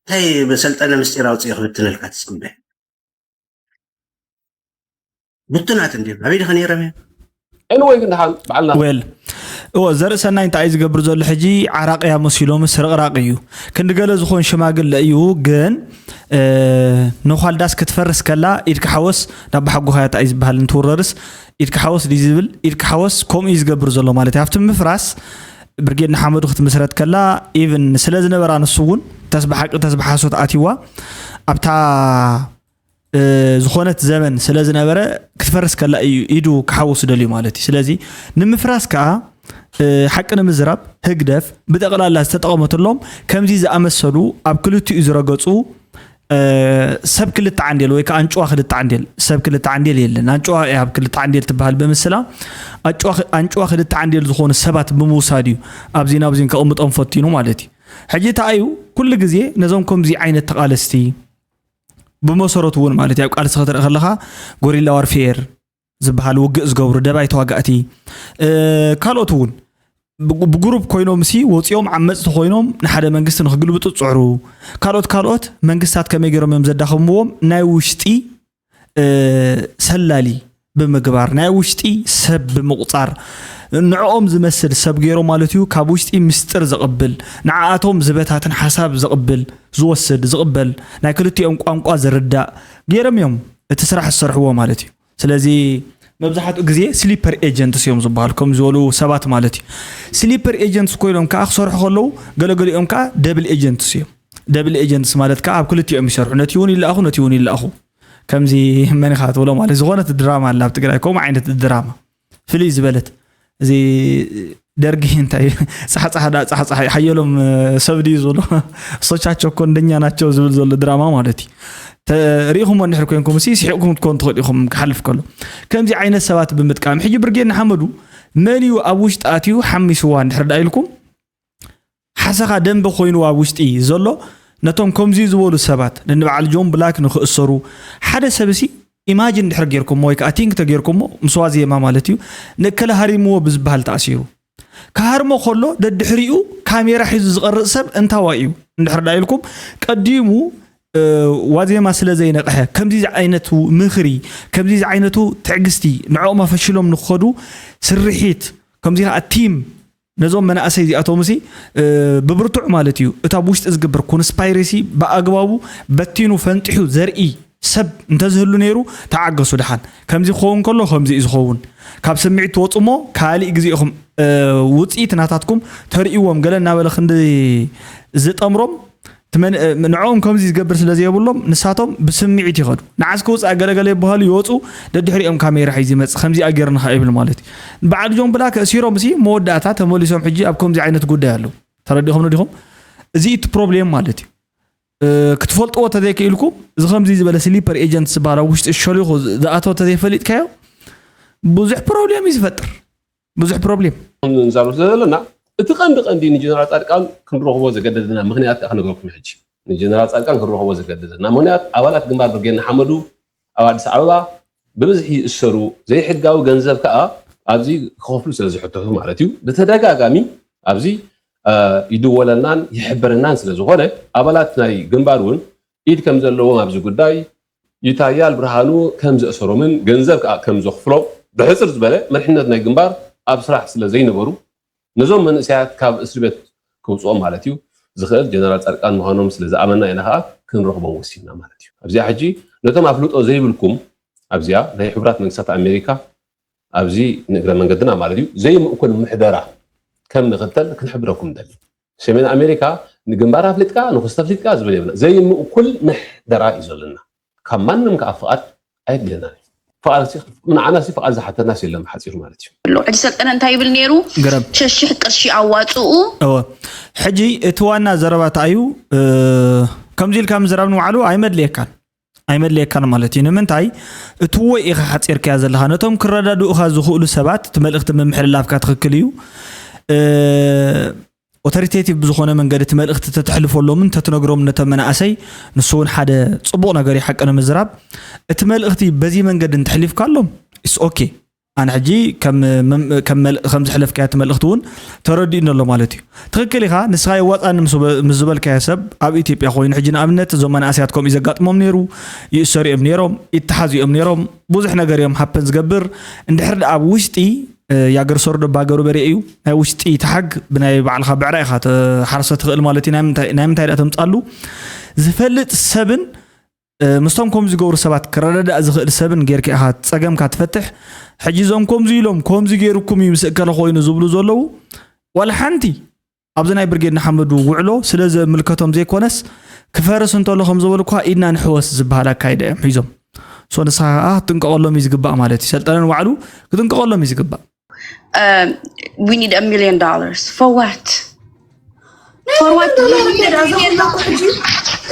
እንታይ ብሰልጠነ ምስጢር ኣውፅኡ ክብትነልካ ትፅበ ብቱናት እንዲ ኣበይ ድኸ ነይሮም እዮም Anyway ግን ደሓን በዓልና well እዎ ዘርኢ ሰናይ እንታይ እዩ ዝገብር ዘሎ ሕጂ ዓራቅያ መሲሎምስ ርቕራቅ እዩ ክንዲ ገለ ዝኾን ሽማግለ እዩ ግን ነዃልዳስ ክትፈርስ ከላ ኢድካ ሓወስ ናብ ሓጎኻያ እንታይ ዝበሃል እንትውረርስ ኢድካ ሓወስ ድዩ ዝብል ኢድካ ሓወስ ከምኡ እዩ ዝገብር ዘሎ ማለት እዩ ኣብቲ ምፍራስ ብርጌድ ንሓመዱ ክትምስረት ከላ ኢቭን ስለ ዝነበራ ንሱ እውን ተስብሓቂ ተስብሓሶት ኣትዋ ኣብታ ዝኾነት ዘመን ስለ ዝነበረ ክትፈርስ ከላ እዩ ኢዱ ክሓውስ ደልዩ ማለት እዩ ስለዚ ንምፍራስ ከዓ ሓቂ ንምዝራብ ህግደፍ ብጠቕላላ ዝተጠቐመትሎም ከምዚ ዝኣመሰሉ ኣብ ክልቲኡ ዝረገፁ ሰብ ክልተ ዓንዴል ወይ ከዓ ኣንጭዋ ክልተ ዓንዴል ሰብ ክልተ ዓንዴል የለን ኣንጭዋ ኣብ ክልተ ዓንዴል ትበሃል ብምስላ ኣንጭዋ ክልተ ዓንዴል ዝኾኑ ሰባት ብምውሳድ እዩ ኣብዚን ኣብዚን ከቕምጦም ፈቲኑ ማለት እዩ ሕጂ ተኣዩ ኩሉ ግዜ ነዞም ከምዚ ዓይነት ተቓለስቲ ብመሰረቱ እውን ማለት ኣብ ቃልሲ ክትርኢ ከለኻ ጎሪላ ዋርፌር ዝበሃል ውግእ ዝገብሩ ደባይ ተዋጋእቲ ካልኦት እውን ብጉሩፕ ኮይኖም ሲ ወፂኦም ዓመፅቲ ኮይኖም ንሓደ መንግስቲ ንክግልብጡ ዝፅዕሩ ካልኦት ካልኦት መንግስታት ከመይ ገይሮም እዮም ዘዳኸምዎም ናይ ውሽጢ ሰላሊ ብምግባር ናይ ውሽጢ ሰብ ብምቁፃር ንዕኦም ዝመስል ሰብ ገይሮም ማለት እዩ ካብ ውሽጢ ምስጢር ዘቕብል ንዓኣቶም ዝበታትን ሓሳብ ዘቕብል ዝወስድ ዝቕበል ናይ ክልቲኦም ቋንቋ ዝርዳእ ገይሮም እዮም እቲ ስራሕ ዝሰርሕዎ ማለት እዩ ስለዚ መብዛሕትኡ ግዜ ስሊፐር ኤጀንትስ እዮም ዝበሃሉ ከም ዝበሉ ሰባት ማለት እዩ ስሊፐር ኤጀንትስ ኮይኖም ከዓ ክሰርሑ ከለዉ ገለገሊኦም ከዓ ደብል ኤጀንትስ እዮም ደብል ኤጀንትስ ማለት ከዓ ኣብ ክልቲኦም ይሰርሑ ነቲ እውን ይለኣኹ ነቲ እውን ይለኣኹ ከምዚ መን ኢኻ ትብሎ ማለት ዝኾነት ድራማ ኣላ ኣብ ትግራይ ከምኡ ዓይነት ድራማ ፍልይ ዝበለት እዚ ደርጊ እንታይ ጻሕጻሕ ዳ ጻሕጻሕ ሓየሎም ሰብ ድዩ ዝብሎ እሶቻቸው እኮ እንደኛ ናቸው ዝብል ዘሎ ድራማ ማለት እዩ ተሪኢኹሞ እንድሕር ኮንኩም ሲ ስሒቕኩም ክትኮኑ ትኽእሉ ኢኹም። ክሓልፍ ከሎ ከምዚ ዓይነት ሰባት ብምጥቃም፣ ሕጂ ብርጌድ ንሓመዱ መን እዩ ኣብ ውሽጢ ኣትዩ ሓሚስዋ እንድሕር ደኣ ኢልኩም፣ ሓሰኻ ደንበ ኮይንዋ ኣብ ውሽጢ ዘሎ፣ ነቶም ከምዚ ዝበሉ ሰባት ንንበዓል ጆን ብላክ ንክእሰሩ፣ ሓደ ሰብ ሲ ኢማጅን እንድሕር ጌርኩሞ ወይ ከዓ ቲንክ ተጌርኩሞ፣ ምስ ዋዜማ ማለት እዩ፣ ንእከለ ሃሪምዎ ብዝበሃል ተኣሲሩ። ክሃርሞ ከሎ ደድሕሪኡ ካሜራ ሒዙ ዝቐርጽ ሰብ እንታዋይ እዩ እንድሕር ደኣ ኢልኩም፣ ቀዲሙ ዋዜማ ስለ ዘይነቕሐ፣ ከምዚ ዝዓይነቱ ምኽሪ፣ ከምዚ ዝዓይነቱ ትዕግስቲ፣ ንዕኦም ኣፈሽሎም ንክኸዱ ስርሒት፣ ከምዚ ከዓ ቲም ነዞም መናእሰይ እዚኣቶም ሲ ብብርቱዕ ማለት እዩ፣ እታ ብውሽጢ ዝግበር ኮንስፓይሬሲ ብኣግባቡ በቲኑ ፈንጢሑ ዘርኢ ሰብ እንተዝህሉ ነይሩ፣ ተዓገሱ ደሓን። ከምዚ ክኸውን ከሎ ከምዚ እዩ ዝኸውን። ካብ ስምዒት ትወፁ እሞ ካሊእ ግዜ ኢኹም ውፅኢት ናታትኩም ተርእይዎም። ገለ እናበለ ክንዲ ዝጠምሮም ንዕኦም ከምዚ ዝገብር ስለ ዘየብሎም፣ ንሳቶም ብስምዒት ይኸዱ። ንዓስ ክውፃእ ገለገለ ይበሃሉ፣ ይወፁ፣ ደድሕሪኦም ካሜራ ሒዙ ይመፅእ፣ ከምዚኣ ጌርንኻ ይብል ማለት እዩ። በዓል ጆን ብላክ እሲሮም ሲ መወዳእታ ተመሊሶም ሕጂ ኣብ ከምዚ ዓይነት ጉዳይ ኣለዉ። ተረዲኹም ዲኹም? እዚ እቲ ፕሮብሌም ማለት እዩ። ክትፈልጥዎ ተዘይክኢልኩም፣ እዚ ከምዚ ዝበለ ስሊፐር ኤጀንት ዝበሃል ኣብ ውሽጢ ሸሊኹ ዝኣተወ ተዘይፈሊጥካዮ፣ ብዙሕ ፕሮብሌም እዩ ዝፈጥር። ብዙሕ ፕሮብሌም። ንዛረብ ስለ ዘለና፣ እቲ ቀንዲ ቀንዲ ንጀነራል ጻድቃን ክንረኽቦ ዘገደደና ምኽንያት ከዓ ክነግረኩም ሕጂ። ንጀነራል ጻድቃን ክንረኽቦ ዘገደደና ምኽንያት፣ ኣባላት ግንባር ብርጌድ ንሓመዱ ኣብ ኣዲስ ኣበባ ብብዝሒ ይእሰሩ፣ ዘይሕጋዊ ገንዘብ ከዓ ኣብዚ ክኸፍሉ ስለ ዝሕተቱ ማለት እዩ። ብተደጋጋሚ ኣብዚ ይድወለናን ይሕበረናን ስለ ዝኾነ፣ ኣባላት ናይ ግንባር እውን ኢድ ከም ዘለዎም ኣብዚ ጉዳይ፣ ይታያል ብርሃኑ ከም ዘእሰሮምን ገንዘብ ከዓ ከም ዘኽፍሎም፣ ብሕፅር ዝበለ መሪሕነት ናይ ግንባር ኣብ ስራሕ ስለ ዘይነበሩ፣ ነዞም መንእሰያት ካብ እስሪ ቤት ከውፅኦም ማለት እዩ ዝኽእል ጀነራል ጻድቃን ምዃኖም ስለ ዝኣመና ኢና ከዓ ክንረኽቦም ወሲንና ማለት እዩ። ኣብዚኣ ሕጂ ነቶም ኣፍልጦ ዘይብልኩም ኣብዚኣ ናይ ሕቡራት መንግስታት ኣሜሪካ ኣብዚ ንእግረ መንገድና ማለት እዩ ዘይምእኩል ምሕደራ ከም ንኽተል ክንሕብረኩም ንደሊ። ሰሜን ኣሜሪካ ንግንባር ኣፍሊጥካ ንኹስተ ኣፍሊጥካ ዝብል የብልና። ዘይምእኩል ምሕደራ እዩ ዘለና። ካብ ማንም ከዓ ፍቓድ ኣየድልየናን እዩ። ፍቓድ ሲ- ንዓና ሲ ፍቓድ ዝሓተና ሲ የለን ብሓፂሩ ማለት እዩ። ኣሎ። ሕጂ ሰልጠነ እንታይ ይብል ነይሩ? ገረብ። ሸሽሕ ቅርሺ ኣዋፅኡ። እወ። ሕጂ እቲ ዋና ዘረባ እንታይ እዩ? እ፣ ከምዚ ኢልካ ምዝራብ ንባዕሉ ኣይመድልየካን። ኣይመድልየካን ማለት እዩ። ንምንታይ? እቲ ወይ ኢኻ ሓፂርካያ ዘለኻ። ነቶም ክረዳድኡኻ ዝኽእሉ ሰባት እቲ መልእኽቲ ምምሕልላፍካ ትኽክል እዩ። እ፣ ኦቶሪቴቲቭ ብዝኾነ መንገዲ እቲ መልእኽቲ ተተሕልፈሎምን ተትነግሮም ነቶም መናእሰይ፣ ንሱ እውን ሓደ ፅቡቕ ነገር እዩ፣ ሓቂ ንምዝራብ። እቲ መልእኽቲ በዚ መንገዲ እንተሕሊፍካሎም፣ ኢትስ ኦኬ። ኣነ ሕጂ ከም መም-፣ ከም መል-፣ ከም ዘሕለፍካዮ እቲ መልእኽቲ እውን ተረዲኡኒ ኣሎ ማለት እዩ። ትኽክል ኢኻ፣ ንስኻ የዋፅኣኒ ምስ በ-፣ ምስ ዝበልካዮ ሰብ ኣብ ኢትዮጵያ ኮይኑ፣ ሕጂ ንኣብነት እዞም መናእሰያት ከምኡ እዩ ዘጋጥሞም ነይሩ፣ ይእሰሩ እዮም ነይሮም፣ ይተሓዙ እዮም ነይሮም፣ ብዙሕ ነገር እዮም ሃፐን ዝገብር። እንድሕር ደኣ ኣብ ውሽጢ፣ እ፣ የኣገር ሰርዶ በሃገሩ በሬ እዩ፣ ናይ ውሽጢ ተሓግ ብናይ ባዕልኻ ብዕራይ ኢኻ ትሓርሶ ትኽእል ማለት እዩ። ናይ ምንታይ፣ ናይ ምንታይ ደኣ ተምፅኣሉ? ዝፈልጥ ሰብን እ፣ ምስቶም ከምኡ ዝገብሩ ሰባት ክረዳዳእ ዝኽእል ሰብን ጌርካ ኢኻ ጸገምካ ትፈትሕ። ሕጂ እዞም ከምዚ ኢሎም፣ ከምዚ ገይሩኩም እዩ ምስ እከለ ኮይኑ ዝብሉ ዘለዉ፣ ዋላ ሓንቲ ኣብዚ ናይ ብርጌድ ንሓመዱ ውዕሎ ስለ ዘምልከቶም ዘይኮነስ፣ ክፈርስ እንተሎ ከም ዝበሉ እኳ ኢድና ንሕወስ ዝበሃል ኣካይዳ እዮም ሒዞም። ሶ ንስኻ ከኣ ክትጥንቀቐሎም እዩ ዝግባእ ማለት እዩ። ሰልጠነን ባዕሉ ክትጥንቀቐሎም እዩ ዝግባእ። Um, we need a million dollars. For what? For what? እዚ ኩላ እኮ ሕጂ፣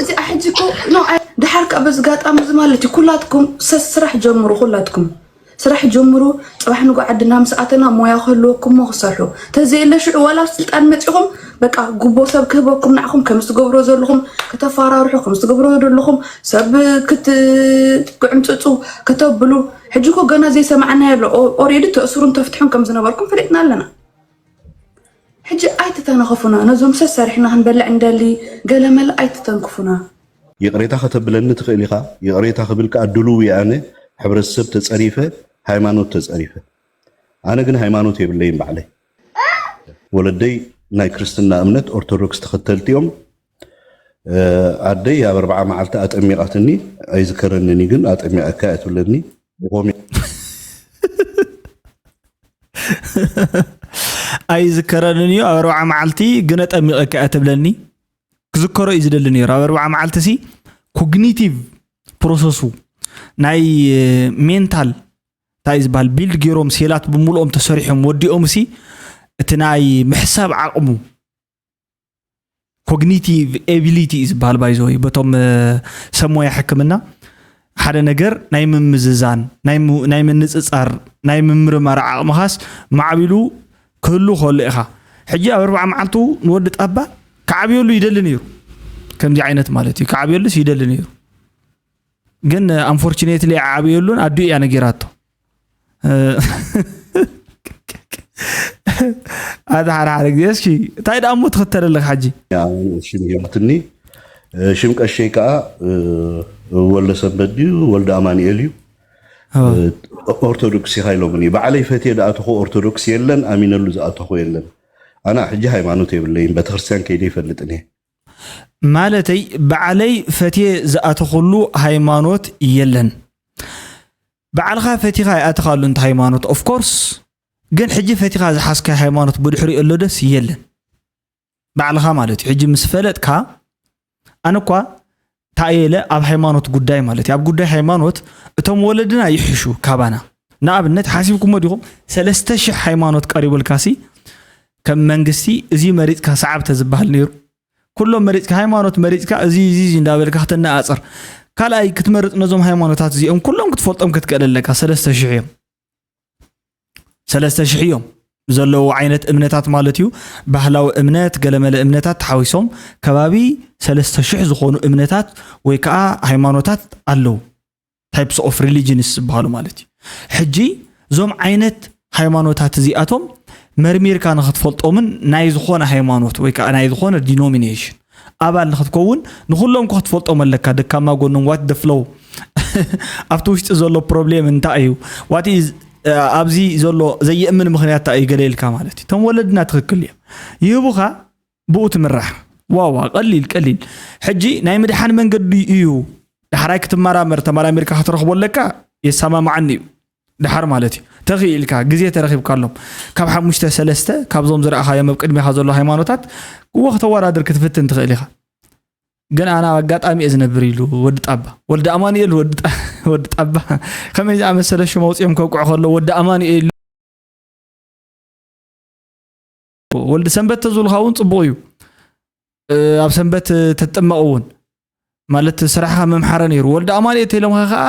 እዚኣ ሕጂ እኮ፣ ኖ፣ ኣይ፣ ድሓር ከኣ በዚ ጋጣሚ እዚ ማለት እዩ፣ ኩላትኩም ሰ-፣ ስራሕ ጀምሩ፣ ኩላትኩም ስራሕ ጀምሩ። ጽባሕ ንጎ ዓድና ምስ ኣተና ሞያ ክህልወኩም እሞ ክሰርሑ። ተዘየለ ሽዑ ዋላ ኣብ ስልጣን መጺኹም በቃ ጉቦ ሰብ ክህበኩም ንዓኹም ከም ዝትገብሮ ዘለኹም ከተፋራርሑ፣ ከም ዝትገብሮ ዘለኹም ሰብ ክትግዕምጽጹ ከተብሉ። ሕጂ እኮ ገና ዘይሰማዕናዮ ኣሎ። ኦ-፣ ኦሬዲ ተእስሩን ተፍትሑን ከም ዝነበርኩም ፈሊጥና ኣለና። ሕጂ ኣይትተናኸፉና፣ ነዞም ሰሰሪሕና ክንበልዕ እንደሊ ገለመለ ኣይትተንክፉና። ይቕሬታ ከተብለኒ ትኽእል ኢኻ። ይቕሬታ ክብል ከኣ ድሉው እየ ኣነ። ሕብረተሰብ ተጸሪፈ፣ ሃይማኖት ተጸሪፈ። ኣነ ግን ሃይማኖት የብለይን ባዕለይ። ወለደይ ናይ ክርስትና እምነት ኦርቶዶክስ ተኸተልቲ እዮም። ኣደይ ኣብ ኣርብዓ መዓልቲ ኣጠሚቓትኒ፣ ኣይዝከረንን እዩ ግን ኣጠሚቐካ እያ ትብለኒ። ብኾሜ ኣይዝከረንን እዩ ኣብ ኣርብዓ መዓልቲ ግን ኣጠሚቐካ እያ ትብለኒ። ክዝከሮ እዩ ዝደሊ ነይሩ። ኣብ ኣርብዓ መዓልቲ ሲ ኮግኒቲቭ ፕሮሰሱ ናይ ሜንታል እንታይ ዝበሃል ቢልድ ገይሮም ሴላት ብምልኦም ተሰሪሖም ወዲኦም ሲ እቲ ናይ ምሕሳብ ዓቕሙ ኮግኒቲቭ ኤቢሊቲ እዩ ዝበሃል ባይዘወይ በቶም ሰሞያ ሕክምና ሓደ ነገር ናይ ምምዝዛን ናይ ምንፅፃር ናይ ምምርማር ዓቕምኻስ ማዕቢሉ ክህሉ ከሎ ኢኻ። ሕጂ ኣብ ኣርባዓ መዓልቱ ንወዲ ጣባ ክዓብየሉ ይደሊ ነይሩ። ከምዚ ዓይነት ማለት እዩ። ክዓብየሉስ ይደሊ ነይሩ። ግን ኣንፎርቹኔትሊ ዓብየሉን ኣዱ እያ ነጊራቶ። ኣታ ሓደ ሓደ ግዜ እስኪ እንታይ ደኣ እሞ ትኽተል ኣለካ ሕጂ? ሽም ሂባትኒ። ሽም ቀሸይ ከዓ ወልደ ሰንበት ድዩ ወልደ ኣማኑኤል እዩ። ኦርቶዶክስ ኢኻ ኢሎምኒ። ባዕለይ ፈትየ ዝኣተኹ ኦርቶዶክስ የለን፣ ኣሚነሉ ዝኣተኹ የለን። ኣና ሕጂ ሃይማኖት የብለይን፣ ቤተክርስትያን ከይደ ይፈልጥን እየ። ማለተይ ባዕለይ ፈትየ ዝኣተኹሉ ሃይማኖት የለን። ባዕልኻ ፈቲኻ ይኣትኻሉ እንተ ሃይማኖት ኦፍኮርስ፣ ግን ሕጂ ፈቲኻ ዝሓዝካዮ ሃይማኖት ብድሕሪኡ ኣሎ ደስ የለን። ባዕልኻ ማለት እዩ። ሕጂ ምስ ፈለጥካ ኣነ እኳ ታየለ ኣብ ሃይማኖት ጉዳይ ማለት እዩ። ኣብ ጉዳይ ሃይማኖት እቶም ወለድና ይሕሹ ካባና። ንኣብነት ሓሲብኩሞ ዲኹም ሰለስተ ሽሕ ሃይማኖት ቀሪቡልካሲ ከም መንግስቲ እዚ መሪፅካ ሰዓብ ተዝበሃል ነይሩ። ኩሎም መሪፅካ ሃይማኖት መሪፅካ እዚ እዚ እዚ እንዳበልካ ክተነኣፅር ካልኣይ ክትመርፅ ነዞም ሃይማኖታት እዚኦም ኩሎም ክትፈልጦም ክትክእል ኣለካ። ሰለስተ ሽሕ እዮም። ሰለስተ ሽሕ እዮም ዘለዉ ዓይነት እምነታት ማለት እዩ። ባህላዊ እምነት ገለመለ እምነታት ተሓዊሶም ከባቢ ሰለስተ ሽሕ ዝኾኑ እምነታት ወይ ከዓ ሃይማኖታት ኣለዉ። ታይፕስ ኦፍ ሪሊጅንስ ዝበሃሉ ማለት እዩ። ሕጂ እዞም ዓይነት ሃይማኖታት እዚኣቶም መርሚርካ ንክትፈልጦምን ናይ ዝኾነ ሃይማኖት ወይ ከዓ ናይ ዝኾነ ዲኖሚኔሽን ኣባል ንክትከውን ንኩሎም ክትፈልጦም ኣለካ። ደካማ ጎኖም ዋት ደ ፍሎው ኣብቲ ውሽጢ ዘሎ ፕሮብሌም እንታይ እዩ ዋት ኣብዚ ዘሎ ዘየእምን ምክንያት እንታይ እዩ ገለ ኢልካ ማለት እዩ። እቶም ወለድና ትክክል እዮም ይህቡካ ብኡ ትምራሕ። ዋዋ ቀሊል ቀሊል። ሕጂ ናይ ምድሓን መንገዲ እዩ። ዳሕራይ ክትመራመር ተመራሚርካ ክትረኽቦ ኣለካ። የሰማማዓኒ እዩ። ድሓር ማለት እዩ ተኽኢልካ ግዜ ተረኺብካሎም ካብ ሓሙሽተ ሰለስተ ካብዞም ዝረኣኻዮም ኣብ ቅድሚኻ ዘሎ ሃይማኖታት እዎ ክተወዳድር ክትፍትን ትኽእል ኢኻ። ግን ኣና ኣጋጣሚ እየ ዝነብር ኢሉ ወዲ ጣባ ወልዲ ኣማኑኤል ወዲ ጣባ ከመይ ዝኣመሰለ ሽም ኣውፅኦም ከውቅዖ ከሎ ወዲ ኣማኑኤል ወልዲ ሰንበት ተዝብሉኻ እውን ፅቡቕ እዩ። ኣብ ሰንበት ተትጥመቕ እውን ማለት ስራሕኻ መምሓረ ነይሩ። ወልዲ ኣማኑኤል ተኢሎምኻ ከዓ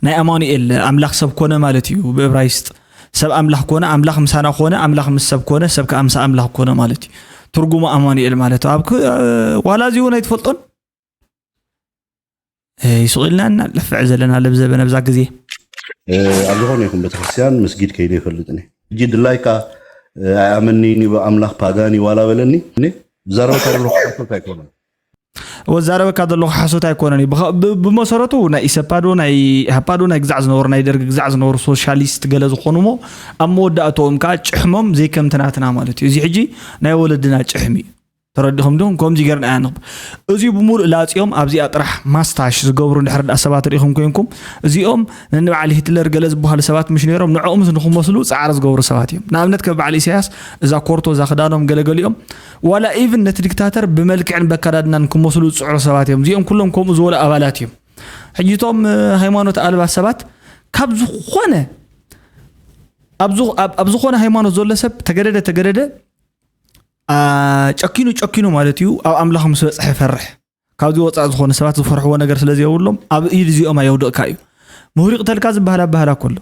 ናይ ኣማኑኤል ኣምላኽ ሰብ ኮነ ማለት እዩ ብእብራይስጥ። ሰብ ኣምላኽ ኮነ፣ ኣምላኽ ምሳና ኮነ፣ ኣምላኽ ምስ ሰብ ኮነ፣ ሰብ ከዓ ምሳ ኣምላኽ ኮነ ማለት እዩ። ትርጉሙ ኣማኑኤል ማለት ኣብ ዋላ እዚ እውን ኣይትፈልጦን። ይስቕ ኢልና እና ለፍዕ ዘለና ለብዘበ ነብዛ ግዜ ኣብ ዝኾነ ይኹን ቤተክርስትያን መስጊድ ከይደ ይፈልጥኒ። ሕጂ ድላይካ ኣይኣመንኒ ብኣምላኽ ፓጋኒ ዋላ በለኒ ዛረበካ ዘለኹ ሓሶት ኣይኮነን። ወዛረበካ ዘለኹ ሓሶት ኣይኮነን እዩ። ብመሰረቱ ናይ ኢሰፓዶ ናይ ኢህፓዶ ናይ ግዛዕ ዝነበሩ ናይ ደርጊ ግዛዕ ዝነበሩ ሶሻሊስት ገለ ዝኾኑ ሞ ኣብ መወዳእተኦም ከዓ ጭሕሞም ዘይከምትናትና ማለት እዩ። እዚ ሕጂ ናይ ወለድና ጭሕሚ እዩ። ተረዲኹም ዲኹም? ከምዚ ገርና ኢና ንኽብ እዚ ብምሉእ ላፅዮም ኣብዚኣ ጥራሕ ማስታሽ ዝገብሩ እንድሕር ደኣ ሰባት ርኢኹም ኮይንኩም እዚኦም ነንበዓል ሂትለር ገለ ዝበሃሉ ሰባት ምሽ ነይሮም ንዕኦምስ ንክመስሉ ፃዕሪ ዝገብሩ ሰባት እዮም። ንኣብነት ከም በዓል ኢሳያስ እዛ ኮርቶ እዛ ክዳኖም ገለገሊኦም ዋላ ኢቭን ነቲ ዲክታተር ብመልክዕን በካዳድናን ክመስሉ ዝፅዕሩ ሰባት እዮም። እዚኦም ኩሎም ከምኡ ዝበሉ ኣባላት እዮም። ሕጂ እቶም ሃይማኖት ኣልባ ሰባት ካብ ዝኾነ ኣብ ዝኾነ ሃይማኖት ዘሎ ሰብ ተገደደ ተገደደ ጨኪኑ ጨኪኑ ማለት እዩ ኣብ ኣምላኽ ምስ በፅሐ ይፈርሕ። ካብዚ ወፃእ ዝኾነ ሰባት ዝፈርሕዎ ነገር ስለ ዘየብሎም ኣብ ኢድ እዚኦም ኣየውድቕካ እዩ። ምሁሪቕ ተልካ ዝበሃል ኣበሃላ ኮሎ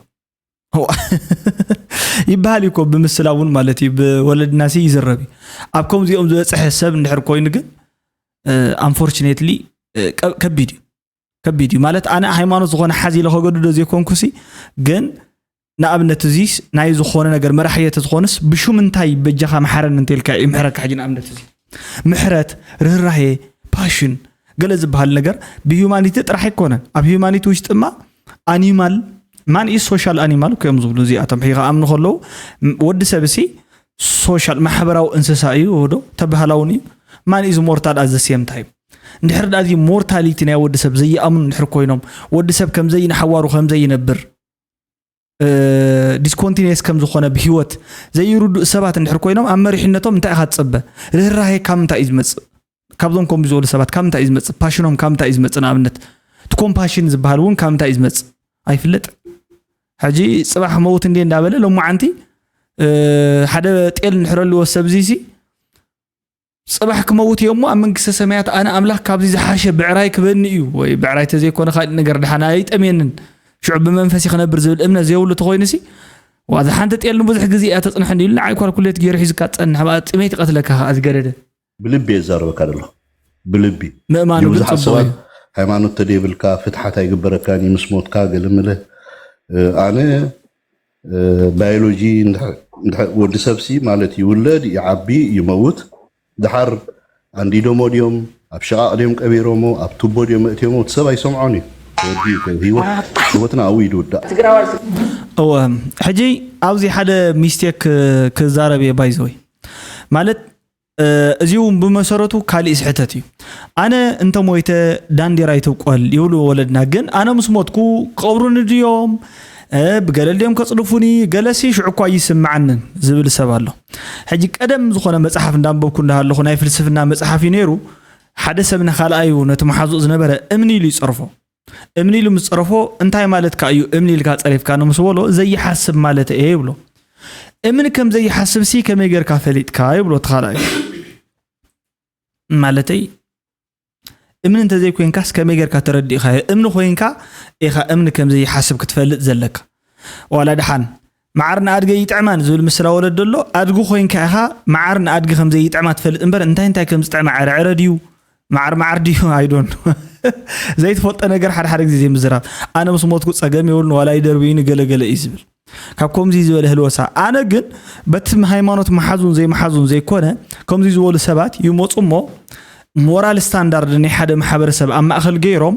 ይበሃል እኮ ብምስላ እውን ማለት እዩ ብወለድናሲ ይዝረብ እዩ። ኣብ ከምዚኦም ዝበፅሐ ሰብ እንድሕር ኮይኑ ግን ኣንፎርችኔትሊ ከቢድ እዩ። ከቢድ እዩ ማለት ኣነ ሃይማኖት ዝኾነ ሓዚ ኢለ ከገድዶ ዘይኮንኩሲ ግን ንኣብነት እዚስ ናይ ዝኾነ ነገር መራሕየ ተዝኾንስ ብሹም እንታይ በጃኻ ምሓረኒ እንተልካ ይምሕረካ። ሕጂ ንኣብነት እዚ ምሕረት፣ ርህራሄ፣ ፓሽን ገለ ዝበሃል ነገር ብሂዩማኒቲ ጥራሕ ኣይኮነን። ኣብ ሂዩማኒቲ ውሽጢ ድማ ኣኒማል ማን ኢዝ ሶሻል ኣኒማል እኮ እዮም ዝብሉ እዚኣቶም ሕጂ ከኣምኑ ከለዉ ወዲ ሰብ ሲ ሶሻል ማሕበራዊ እንስሳ እዩ ወዶ ተባህላውን እዩ። ማን ኢዝ ሞርታል ኣት ዘ ሴም ታይም እንድሕር ዳዚ ሞርታሊቲ ናይ ወዲ ሰብ ዘይኣምኑ እንድሕር ኮይኖም ወዲ ሰብ ከምዘይ ንሓዋሩ ከምዘይነብር ዲስኮንቲኒየስ ከም ዝኾነ ብሂወት ዘይርድኡ ሰባት እንድሕር ኮይኖም ኣብ መሪሕነቶም እንታይ ኢኻ ትፅበ? ርህራሄ ካብ ምንታይ እዩ ዝመፅእ? ካብዞም ከምኡ ዝበሉ ሰባት ካብ ምንታይ እዩ ዝመፅእ? ፓሽኖም ካብ ምንታይ እዩ ዝመፅእ? ንኣብነት እቲ ኮምፓሽን ዝበሃል እውን ካብ ምንታይ እዩ ዝመፅእ? ኣይፍለጥን። ሕጂ ፅባሕ መውት እንዴ እንዳበለ ሎማዓንቲ ሓደ ጤል እንድሕረልዎ ሰብ እዚሲ ጽባሕ ክመውት እየ እሞ ኣብ መንግስተ ሰማያት ኣነ ኣምላኽ ካብዚ ዝሓሸ ብዕራይ ክበኒ እዩ፣ ወይ ብዕራይ ተዘይኮነ ካልእ ነገር ድሓን ኣይጠምየንን፣ ሽዑ ብመንፈስ ክነብር ዝብል እምነት ዘይብሉ ተኾይኑሲ፣ ዋዛ ሓንቲ ጤል ንብዙሕ ግዜ እያ ተጽንሐኒ ኢሉ ንዓይ ኳልኩሌት ገይሩ ሒዙካ ትጸንሕ፣ ብኣ ጥሜት ይቐትለካ ከኣ ዝገደደ። ብልቢ እየ ዝዛረበካ ዘለኹ። ብልቢ ምእማኑ ግን ብዙሓት ጽቡቕ ሰባት እዩ። ሃይማኖት ተደይብልካ ፍትሓት ኣይግበረካን እዩ ምስ ሞትካ ገለ መለ። ኣነ ባዮሎጂ ወዲ ሰብሲ ማለት ይውለድ ይዓቢ ይመውት። ድሓር ኣንዲዶሞ ድዮም ኣብ ሽቓቕ ድዮም ቀቢሮሞ ኣብ ቱቦ ድዮም መእትዮሞ እቲ ሰብ ኣይሰምዖን እዩ። ተወዲኡ ከ ህይወት ህይወትና ኣብኡ እዩ ዝውዳእ። ትግራዋይ እወ ሕጂ ኣብዚ ሓደ ሚስቴክ ክዛረብ እየ ባይዘወይ ማለት እዚ እውን ብመሰረቱ ካሊእ ስሕተት እዩ። ኣነ እንተ ሞይተ ዳንዴራ ይትብቆል ይብሉ ወለድና፣ ግን ኣነ ምስ ሞትኩ ክቐብሩኒ ድዮም ብገለል ድዮም ከፅድፉኒ ገለሲ ሽዑ እኳ ይስምዓንን ዝብል ሰብ ኣሎ። ሕጂ ቀደም ዝኾነ መፅሓፍ እንዳንበብኩ እንዳሃለኹ ናይ ፍልስፍና መፅሓፍ እዩ ነይሩ። ሓደ ሰብ ንኻልኣዩ ነቲ መሓዝኡ ዝነበረ እምኒ ኢሉ ይፀርፎ። እምኒ ኢሉ ምስ ጸረፎ እንታይ ማለትካ እዩ እምኒ ኢልካ ጸሪፍካኒ ምስ በሎ ዘይሓስብ ማለት እየ ይብሎ። እምኒ ከም ዘይሓስብ ሲ ከመይ ጌርካ ፈሊጥካ ይብሎ እቲ ካልኣይ። ማለተይ እምኒ እንተዘይኮይንካስ ከመይ ጌርካ ተረዲእካዮ? እምኒ ኮይንካ ኢኻ እምኒ ከም ዘይሓስብ ክትፈልጥ ዘለካ። ዋላ ደሓን መዓር ንኣድገ ይጥዕማን ዝብል ምስላ ወለዶ ኣሎ። ኣድጊ ኮይንካ ኢኻ መዓር ንኣድጊ ከም ዘይጥዕማ ትፈልጥ እምበር እንታይ እንታይ ከም ዝጥዕማ ዕረ ዕረ ድዩ መዓር መዓር ድዩ ኣይዶን ዘይትፈልጦ ነገር ሓደ ሓደ ግዜ ዘይምዝራብ ኣነ ምስ ሞትኩ ጸገም የብሉን ዋላ ይደርብዩኒ ገለ ገለ እዩ ዝብል ካብ ከምዚ ዝበለ ህልወሳ ኣነ ግን በቲ ሃይማኖት መሓዙን ዘይመሓዙን ዘይኮነ ከምዚ ዝበሉ ሰባት ይመፁ እሞ ሞራል ስታንዳርድ ናይ ሓደ ማሕበረሰብ ኣብ ማእኸል ገይሮም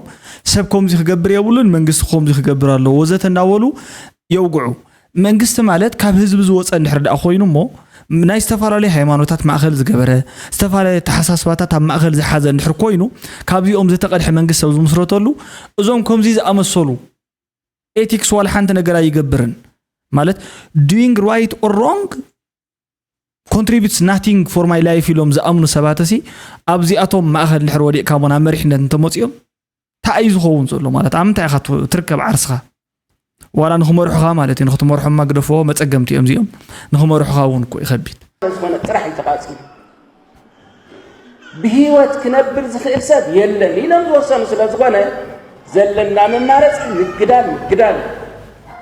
ሰብ ከምዚ ክገብር የብሉን መንግስቲ ከምዚ ክገብር ኣለዎ ወዘተ እናበሉ የውግዑ። መንግስቲ ማለት ካብ ህዝቢ ዝወፀ እንድሕር ደኣ ኮይኑ እሞ ናይ ዝተፈላለዩ ሃይማኖታት ማእኸል ዝገበረ ዝተፈላለዩ ተሓሳስባታት ኣብ ማእኸል ዝሓዘ እንድሕር ኮይኑ ካብዚኦም ዝተቐድሐ መንግስቲ ኣብ ዝምስረተሉ እዞም ከምዚ ዝኣመሰሉ ኤቲክስ ዋላ ሓንቲ ነገር ኣይገብርን ማለት doing right or wrong contributes nothing for my life ኢሎም ዝኣምኑ ሰባት ሲ ኣብዚኣቶም ማእኸል እንድሕር ወዲቕካ እሞ ናብ መሪሕነት እንተመፂኦም እንታይ እዩ ዝኸውን ዘሎ ማለት ኣብ ምንታይ ኢኻ ትርከብ ዓርስኻ ዋላ ንክመርሑኻ ማለት እዩ ንክትመርሖማ ግደፎ መፀገምቲ እዮም እዚኦም ንክመርሑኻ እውን እኮ ይኸቢድ ዝኾነ ጥራሕ እዩ ተቃፂሉ ብህይወት ክነብር ዝኽእል ሰብ የለን ኢሎም ዝወሰኑ ስለ ዝኾነ ዘለና መማረፂ ምግዳል ምግዳል እዩ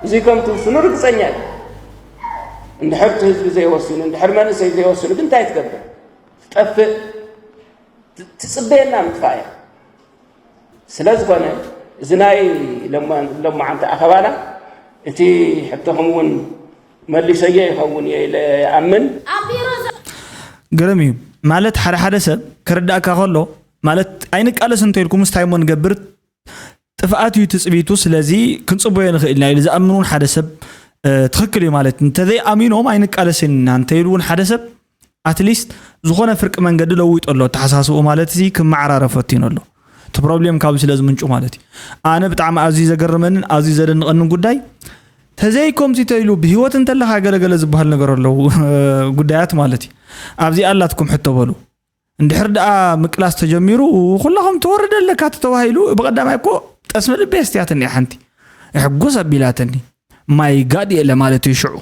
እዙይ ከም ትውስኑ ርግፀኛ እዩ እንድሕር ህዝቢ ዘይወስኑ እንድሕር መንእሰይ ዘይወስኑ ግን እንታይ ትገብር ትጠፍእ ትፅበየና ምጥፋእ እያ ስለ ዝኾነ እዚ ናይ ሎማዓንቲ ኣኸባና እቲ ሕቶኹም እውን መሊሰዮ ይኸውን እየ ኢለ ይኣምን። ኣብ ቢሮ ዘ- ግርም እዩ ማለት ሓደ ሓደ ሰብ ክርዳእካ ከሎ ማለት ኣይንቃለስ እንተኢልኩም ስታይ እሞ ንገብር ጥፍኣት እዩ ትፅቢቱ ስለዚ ክንፅቦዮ ንኽእል ኢና ኢሉ ዝኣምን እውን ሓደ ሰብ ትኽክል እዩ ማለት እንተዘይ ኣሚኖም ኣይንቃለስን ኢና እንተኢሉ እውን ሓደ ሰብ ኣትሊስት ዝኾነ ፍርቂ መንገዲ ለዊጡ ኣሎ ኣተሓሳስብኡ ማለት እዚ ክመዓራረ ፈቲኑ ኣሎ እቲ ፕሮብሌም ካብዚ ስለ ዝምንጩ ማለት እዩ ኣነ ብጣዕሚ ኣዝዩ ዘገርመንን ኣዝዩ ዘደንቐንን ጉዳይ ተዘይ ከምዚ ተኢሉ ብህይወት እንተለኻ ገለገለ ዝበሃል ነገር ኣለዉ ጉዳያት ማለት እዩ ኣብዚኣ ኣላትኩም ሕቶ በሉ እንድሕር ደኣ ምቅላስ ተጀሚሩ ኩላኹም ትወርድ ኣለካ ተተባሂሉ ብቐዳማይ እኮ ጠስሚ ልበይ ኣስትያትኒ እያ ሓንቲ ሕጉስ ኣቢላትኒ ማይ ጋድ የለ ማለት እዩ ሽዑ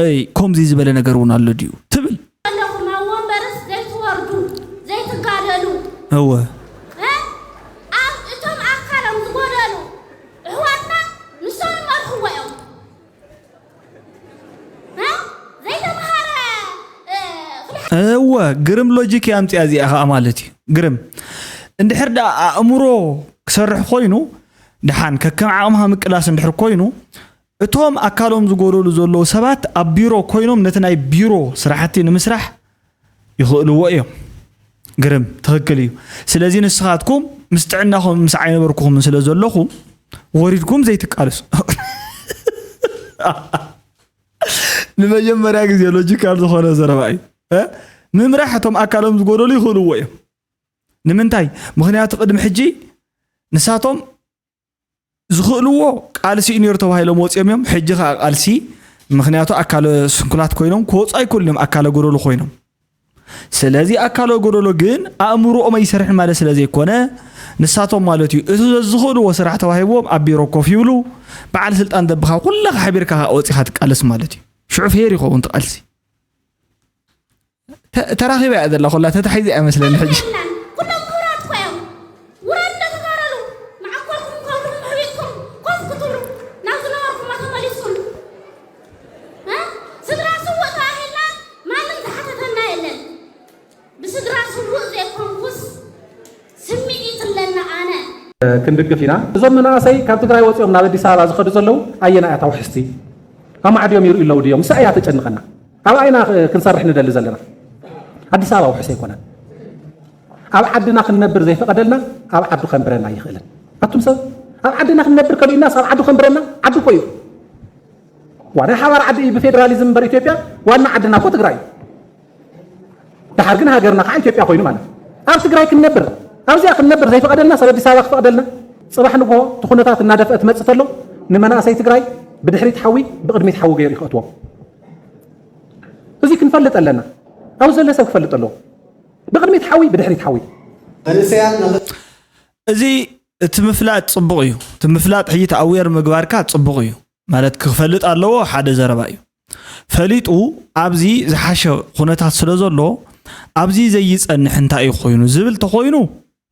እይ ከምዚ ዝበለ ነገር እውን ኣሎ ድዩ ትብል ኣለኹም ኣብ ወንበርስ ዘይትወርዱ ዘይትጋደሉ እወ እ? ኣብ እቶም ኣካሎም ዝጎደሉ ኣሕዋትና ንሶም ይመርሕዎ እዮም እ? ዘይተምሃረ እ፣ ፍልሓ እወ ግርም ሎጂክ እያ ኣምፅያ እዚኣ ከዓ ማለት እዩ ግርም እንድሕር ደኣ ኣእምሮ ክሰርሕ ኮይኑ ደሓን ከከም ዓቕምኻ ምቅላስ እንድሕር ኮይኑ እቶም ኣካሎም ዝጎደሉ ዘለዉ ሰባት ኣብ ቢሮ ኮይኖም ነቲ ናይ ቢሮ ስራሕቲ ንምስራሕ ይኽእልዎ እዮም። ግርም፣ ትኽክል እዩ። ስለዚ ንስኻትኩም ምስ ጥዕናኹም ምስ ኣይነበርኩኹምን ስለ ዘለኹም ወሪድኩም ዘይትቃለሱ። ንመጀመርያ ግዜ ሎጂካል ዝኾነ ዘረባ እዩ። እ? ምምራሕ እቶም ኣካሎም ዝጎደሉ ይኽእልዎ እዮም። ንምንታይ? ምኽንያቱ ቅድሚ ሕጂ ንሳቶም ዝኽእልዎ ቃልሲ እዩ ነይሩ ተባሂሎም ወፂኦም እዮም። ሕጂ ከዓ ቃልሲ ምኽንያቱ ኣካለ ስንኩላት ኮይኖም ክወፁ ኣይክእሉን እዮም ኣካለ ጎደሎ ኮይኖም። ስለዚ ኣካለ ጎደሎ ግን ኣእምሮኦም ኣይሰርሕን ማለት ስለ ዘይኮነ ንሳቶም ማለት እዩ እቲ ዘዝኽእልዎ ስራሕ ተዋሂብዎም ኣብ ቢሮ ኮፍ ይብሉ። በዓል ስልጣን ደብኻ ኩለኻ ሓቢርካ ከዓ ወፂኻ ትቃለስ ማለት እዩ። ሽዑ ፌር ይኸውን እቲ ቃልሲ። ተራኺባ እያ ዘላ፣ ኩላ ተታሒዛ እያ መስለኒ ሕጂ። ኩሎም ምሁራት እኮ እዮም። ውረድ እንዳተጋደሉ መዓኮርኩም ከብድኹም ኣሕቢጥኩም ኮፍ ክትብሉ ናብ ዝነበርኩሞ ተመሊስኩም። እ? ስድራ ስዉእ ተባሂልና ማንም ዝሓተተና የለን። ብስድራ ስዉእ ዘይኮንኩስ ስምዒት ኣለኒ ኣነ። ክንድግፍ ኢና። እዞም መናእሰይ ካብ ትግራይ ወፂኦም ናብ ኣዲስ ኣበባ ዝኸዱ ዘለዉ ኣየናይ እያ እታ ውሕስቲ? ኣማዕድዮም ይርእዩ ኣለዉ ድዮም? ንሳ እያ ተጨንቐና። ኣብኣ ኢና ክንሰርሕ ንደሊ ዘለና። ኣዲስ ኣበባ ውሕስ ኣይኮነን። ኣብ ዓድና ክንነብር ዘይፈቐደልና ኣብ ዓዱ ከንብረና ኣይኽእልን። ኣቱም ሰብ ኣብ ዓድና ክንነብር ከሊእናስ ኣብ ዓዱ ከንብረና ዓዱ እኮ እዩ። ዋና ሓባር ዓዲ እዩ ብፌዴራሊዝም እምበር ኢትዮጵያ ዋና ዓድና እኮ ትግራይ እዩ። ድሓር ግን ሃገርና ከዓ ኢትዮጵያ ኮይኑ ማለት እዩ። ኣብ ትግራይ ክንነብር ኣብዚኣ ክንነብር ዘይፈቐደልና ሰብ ኣዲስ ኣበባ ክፈቕደልና? ፅባሕ ንግሆ እቲ ኩነታት እናደፍአ ትመፅእ ተሎ ንመናእሰይ ትግራይ ብድሕሪት ሓዊ ብቕድሚት ሓዊ ገይሩ ይኸእትዎም። እዚ ክንፈልጥ ኣለና። ኣብ ዘሎ ሰብ ክፈልጥ ኣለዎ። ብቕድሚት ሓዊ ብድሕሪት ሓዊ። መንእሰያት እዚ እቲ ምፍላጥ ፅቡቕ እዩ። እቲ ምፍላጥ ሕጂ ኣዌር ምግባርካ ፅቡቕ እዩ። ማለት ክፈልጥ ኣለዎ ሓደ ዘረባ እዩ። ፈሊጡ ኣብዚ ዝሓሸ ኩነታት ስለ ዘሎ ኣብዚ ዘይፀንሕ እንታይ እዩ ኮይኑ ዝብል ተኮይኑ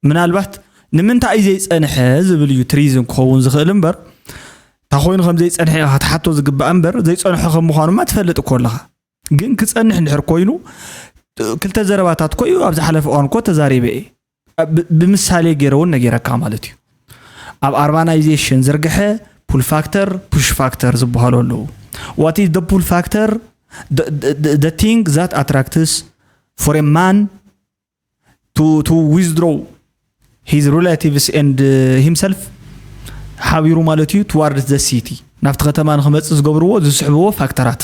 ምናልባት ንምንታይ እዩ ዘይፀንሐ ዝብል እዩ እቲ ሪዝን ክኸውን ዝኽእል እምበር እንታይ ኮይኑ ከም ዘይፀንሐ ኢኻ ክትሓቶ ዝግባእ እምበር ዘይፀንሖ ከም ምዃኑማ ትፈልጥ እኮ ኣለኻ። ግን ክፀንሕ እንድሕር ኮይኑ ክልተ ዘረባታት እኮ እዩ ኣብ ዝሓለፈ እዋን እኮ ተዛሪበ እየ። ብ- ብምሳሌ ገይረ እውን ነጊረካ ማለት እዩ። ኣብ ኣርባናይዜሽን ዝርግሐ ፑል ፋክተር ፑሽ ፋክተር ዝበሃሉ ኣለዉ። What is the pull factor? The thing that attracts for a man to to withdraw his relatives and himself ሓቢሩ ማለት እዩ towards the city ናብቲ ከተማ ንክመፅእ ዝገብርዎ ዝስሕብዎ ፋክተራት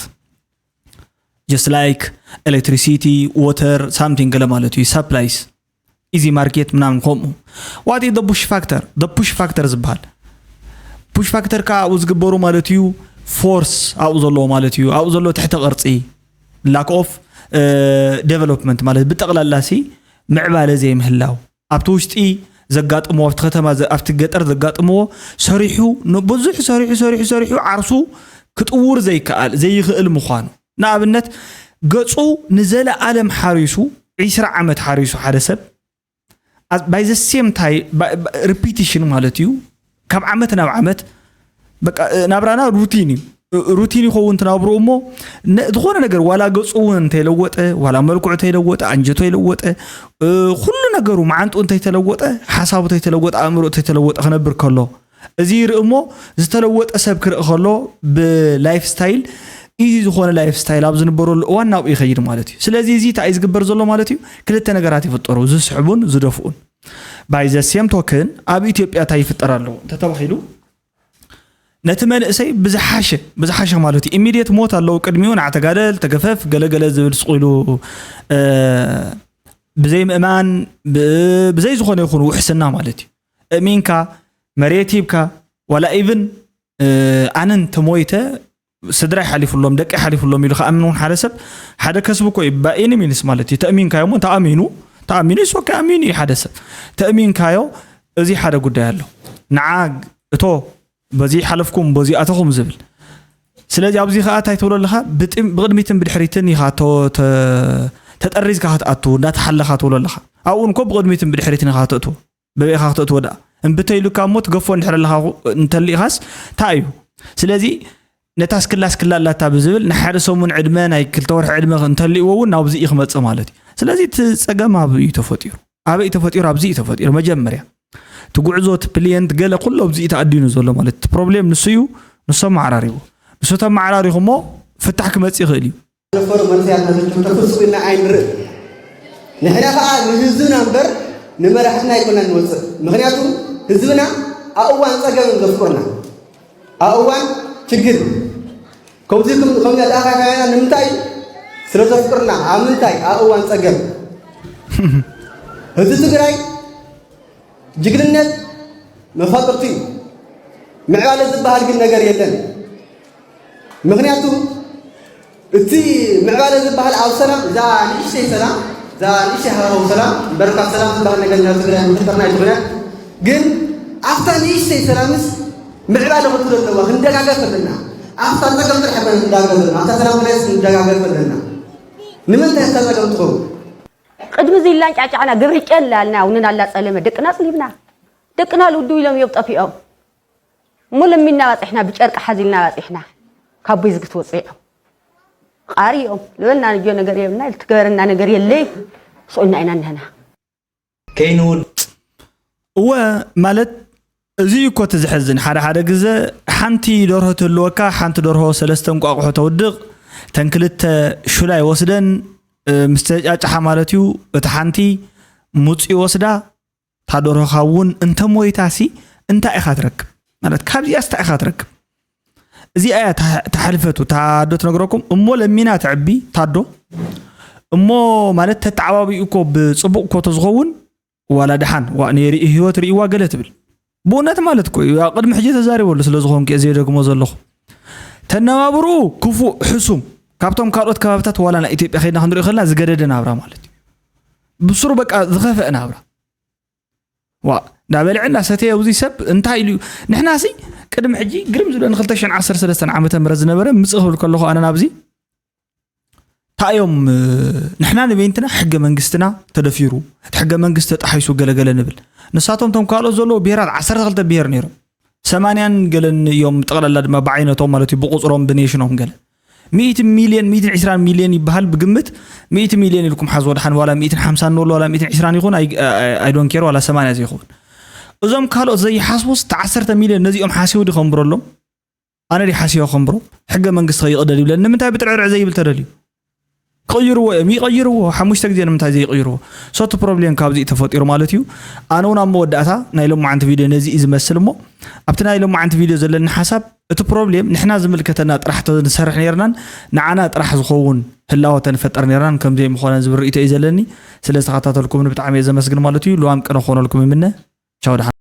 just like electricity, water, something ገለ ማለት እዩ supplies easy market ምናምን ከምኡ what is the push factor the push factor ዝበሃል push factor ከዓ ኣብኡ ዝግበሩ ማለት እዩ force ኣብኡ ዘለዎ ማለት እዩ ኣብኡ ዘሎ ትሕተ ቅርፂ lack of development ማለት ብጠቕላላ ሲ ምዕባለ ዘይምህላው ኣብቲ ውሽጢ ዘጋጥምዎ ኣብቲ ከተማ ኣብቲ ገጠር ዘጋጥምዎ ሰሪሑ ብዙሕ ሰሪሑ ሰሪሑ ሰሪሑ ዓርሱ ክጥውር ዘይከኣል ዘይኽእል ምዃኑ ንኣብነት ገፁ ንዘለኣለም ሓሪሱ ዒስራ ዓመት ሓሪሱ ሓደ ሰብ by the same time repetition ማለት እዩ ካብ ዓመት ናብ ዓመት በቃ ናብራና ሩቲን እዩ ሩቲን ይኸውን ትናብሮ እሞ ዝኾነ ነገር ዋላ ገፁ እውን እንተይለወጠ ዋላ መልክዑ ተይለወጠ ኣንጀቶ ይለወጠ ኩሉ ነገሩ መዓንጡ እንተይተለወጠ ሓሳቡ ተይተለወጠ ኣእምሮ ተይተለወጠ ክነብር ከሎ እዚ ይርኢ እሞ ዝተለወጠ ሰብ ክርኢ ከሎ ብላይፍ ስታይል ኢዚ ዝኾነ ላይፍ ስታይል ኣብ ዝንበረሉ እዋን ናብኡ ይኸይድ ማለት እዩ ስለዚ እዚ እንታይ እዩ ዝግበር ዘሎ ማለት እዩ ክልተ ነገራት ይፍጠሩ ዝስሕቡን ዝደፍኡን by the same token ኣብ ኢትዮጵያ እንታይ ይፍጠር ኣለዎ እንተተባሂሉ ነቲ መንእሰይ ብዝሓሸ ብዝሓሸ ማለት እዩ immediate ሞት ኣለዉ ቅድሚኡ ንዓ ተጋደል ተገፈፍ ገለገለ ዝብል ስቕ ኢሉ ብዘይ ምእማን ብዘይ ዝኾነ ይኹን ውሕስና ማለት እዩ እሚንካ መሬት ሂብካ ዋላ even ኣነን ተሞይተ ስድራይ ሓሊፉሎም ደቂ ሓሊፉሎም ኢሉ ከኣምን እውን ሓደ ሰብ ሓደ ከስቡ እኮ እዩ by any means ማለት እዩ ተእሚንካዮ እሞ ተኣሚኑ ተኣሚኑ ይሶካ ኣሚኑ እዩ ሓደ ሰብ ተእሚንካዮ እዚ ሓደ ጉዳይ ኣሎ ንዓ እቶ በዚ ሓለፍኩም በዚ ኣተኹም ዝብል ስለዚ ኣብዚ ከዓ እንታይ ትብሎ ኣለካ ብቅድሚትን ብድሕሪትን ኢካ ተጠሪዝካ ክትኣቱ እንዳተሓለካ ትብሎ ኣለካ ኣብኡ እንኮ ብቅድሚትን ብድሕሪትን ኢካ ተእትዎ በበይኻ ክትእትዎ ደኣ እምብተይሉካ እሞ ትገፎ እንድሕር ኣለኻ እንተሊኢኻስ እንታይ እዩ ስለዚ ነታ ስክላ ስክላ ኣላታ ብዝብል ናይ ሓደ ሰሙን ዕድመ ናይ ክልተ ወርሒ ዕድመ እንተሊእዎ እውን ናብዚ እዩ ክመፅእ ማለት እዩ ስለዚ እቲ ፀገም ኣብ እዩ ተፈጢሩ ኣበይ ተፈጢሩ ኣብዚ እዩ ተፈጢሩ መጀመርያ እቲ ጉዕዞ እቲ ፕልየንት ገለ ኩሉ ኣብዚ እዩ ተኣዲኑ ዘሎ ማለት እቲ ፕሮብሌም ንሱ እዩ ንሱ ኣመዓራሪቡ ንሱ ተመዓራሪኹሞ ፍታሕ ክመፅእ ይኽእል እዩ ነፈሩ መንእሰያትና ዘጭፍጨፉ ስቕ ኢልና ኣይንርኢ። ንሕና ኸኣ ንህዝብና እምበር ንመራሕትና ኣይኮናን ንወጽእ። ምኽንያቱ ህዝብና ኣብ እዋን ጸገም እዮም ዘፍቅሩና። ኣብ እዋን ችግር ከምዚ ከምዚ ኣተኣኻኺባና ንምንታይ እዩ? ስለ ዘፍቅሩና። ኣብ ምንታይ? ኣብ እዋን ጸገም። ህዝቢ ትግራይ ጅግንነት መፋጥርቱ እዩ። ምዕባለ ዝበሃል ግን ነገር የለን። ምኽንያቱ እቲ ምዕባለ ዝበሃል ኣብ ሰላም እዛ ንእሽተይ ሰላም እዛ ንእሽተይ ሃዋህው ሰላም እምበር ካብ ሰላም ዝበሃል ነገር ናብ ትግራይ ምፍጠርና ኣይትኾነን። ግን ኣብታ ንእሽተይ ሰላምስ ምዕባለ ክትህሉ ኣለዋ። ክንደጋገፍ ኣለና። ኣብታ ፀገም ጥራሕ ኣይኮነን ክንደጋገፍ ዘለና። ኣብታ ሰላም ጥራይስ ክንደጋገፍ ኣለና። ንምንታይ ኣብታ ፀገም ትኸውን? ቅድሚ እዚ ኢልና እንጫዕጫዕና፣ ግብሪ ጨል ኣልና፣ እውን ኣላጸለመ፣ ደቅና ጽሊብና። ደቅና ልውድው ኢሎም እዮም ጠፊኦም። እሞ ለሚንና ባጺሕና፣ ብጨርቂ ሓዚልና ባጺሕና። ካብ ቤት ዝግት ወጽኦም። ቃሪ እዮም። ልበልና ንጆ ነገር የብልና፣ ትገበረና ነገር የለይ። ስኡና ኢና እንህና። ከይንውድ እወ፣ ማለት እዚ እዩ እኮ እቲ ዘሕዝን። ሓደ ሓደ ግዘ ሓንቲ ደርሆ ትህልወካ፣ ሓንቲ ደርሆ ሰለስተ እንቋቑሖ ተውድቕ፣ ተን ክልተ ሹላ ይወስደን፣ እ፣ ምስ ተጫጭሓ ማለት እዩ፣ እቲ ሓንቲ ሙፅ ይወስዳ፣ እታ ደርሆኻ እውን እንተ ሞይታሲ እንታይ ኢኻ ትረክብ? ማለት ካብዚኣስ እንታይ ኢኻ ትረክብ? እዚኣ እያ እታ እታ ሕልፈቱ፣ እታ ኣዶ ትነግረኩም እሞ ለሚና ተዕቢ፣ እታ ኣዶ እሞ ማለት ተተዓባቢኡ እኮ ብፅቡቕ እኮ ተዝኸውን ዋላ ደሓን ዋ ነይሪ ህይወት ርእይዋ ገለ ትብል። ብእውነት ማለት እኮ እዩ። ኣብ ቅድሚ ሕጂ ተዛሪበሉ ስለ ዝኾንኩ እየ ዘይደግሞ ዘለኹ። ተነባብርኡ ክፉእ፣ ሕሱም፣ ካብቶም ካልኦት ከባብታት ዋላ ናይ ኢትዮጵያ ከይድና ክንሪኦ ከለና ዝገደደ ናብራ ማለት እዩ። ብስሩ በቃ ዝኸፍአ ናብራ። ዋ እንዳበልዐ እንዳሰተየ ኣብዚ ሰብ እንታይ ኢሉ እዩ? ንሕና ሲ ቅድሚ ሕጂ ግርም ዝብለኒ ክልተ ሽሕን ዓሰርተ ሰለስተን ዓመተ ምህረት ዝነበረ ምፅእ ክብል ከለኹ ኣነ ናብዚ እንታይ እዮም ንሕና ንበይንትና ሕገ መንግስትና ተደፊሩ፣ እቲ ሕገ መንግስቲ ተጣሒሱ ገለገለ ንብል። ንሳቶም ቶም ካልኦት ዘለዉ ብሄራት ዓሰርተ ክልተ ብሄር ነይሮም፣ ሰማንያን ገለን እዮም ጠቕላላ ድማ ብዓይነቶም ማለት እዩ ብቁፅሮም ብኔሽኖም ገለ ሚእቲ ሚልዮን ሚእትን ዕስራን ሚልዮን ይበሃል ብግምት። ሚእቲ ሚልዮን ኢልኩም ሓዝዎ ደሓን ዋላ ሚእትን ሓምሳን ንበሎ ዋላ ሚእትን ዕስራን ይኹን ኣይዶን ኬር ዋላ ሰማንያ ዘይኸውን። እዞም ካልኦት ዘይሓስቡስ እቲ ዓሰርተ ሚልዮን ነዚኦም ሓሲቡ ድኸንብረሎም? ኣነ ድየ ሓሲበ ከንብሮ? ሕገ መንግስቲ ከይቕደድ ይብለኒ። ንምንታይ ብጥርዕርዕ ዘይብል ተደልዩ? ክቕይርዎ እዮም፣ ይቐይርዎ። ሓሙሽተ ግዜ ንምንታይ ዘይቕይርዎ? So እቲ problem ካብዚ እዩ ተፈጢሩ ማለት እዩ። ኣነ እውን ኣብ መወዳእታ ናይ ሎማዓንቲ ቪድዮ ነዚ እዩ ዝመስል እሞ ኣብቲ ናይ ሎማዓንቲ ቪድዮ ዘለኒ ሓሳብ እቲ problem ንሕና ዝምልከተና ጥራሕ ተንሰርሕ ነርናን ንዓና ጥራሕ ዝኸውን ህላወ ተንፈጠር ነርናን ከምዘይምኾነ ዝብል ርእይቶ እዩ ዘለኒ። ስለ ዝተኸታተልኩምኒ ብጣዕሚ እየ ዘመስግን ማለት እዩ። ልዋም ቅነ ክኾነልኩም ይምነ። ቻው ደሓን።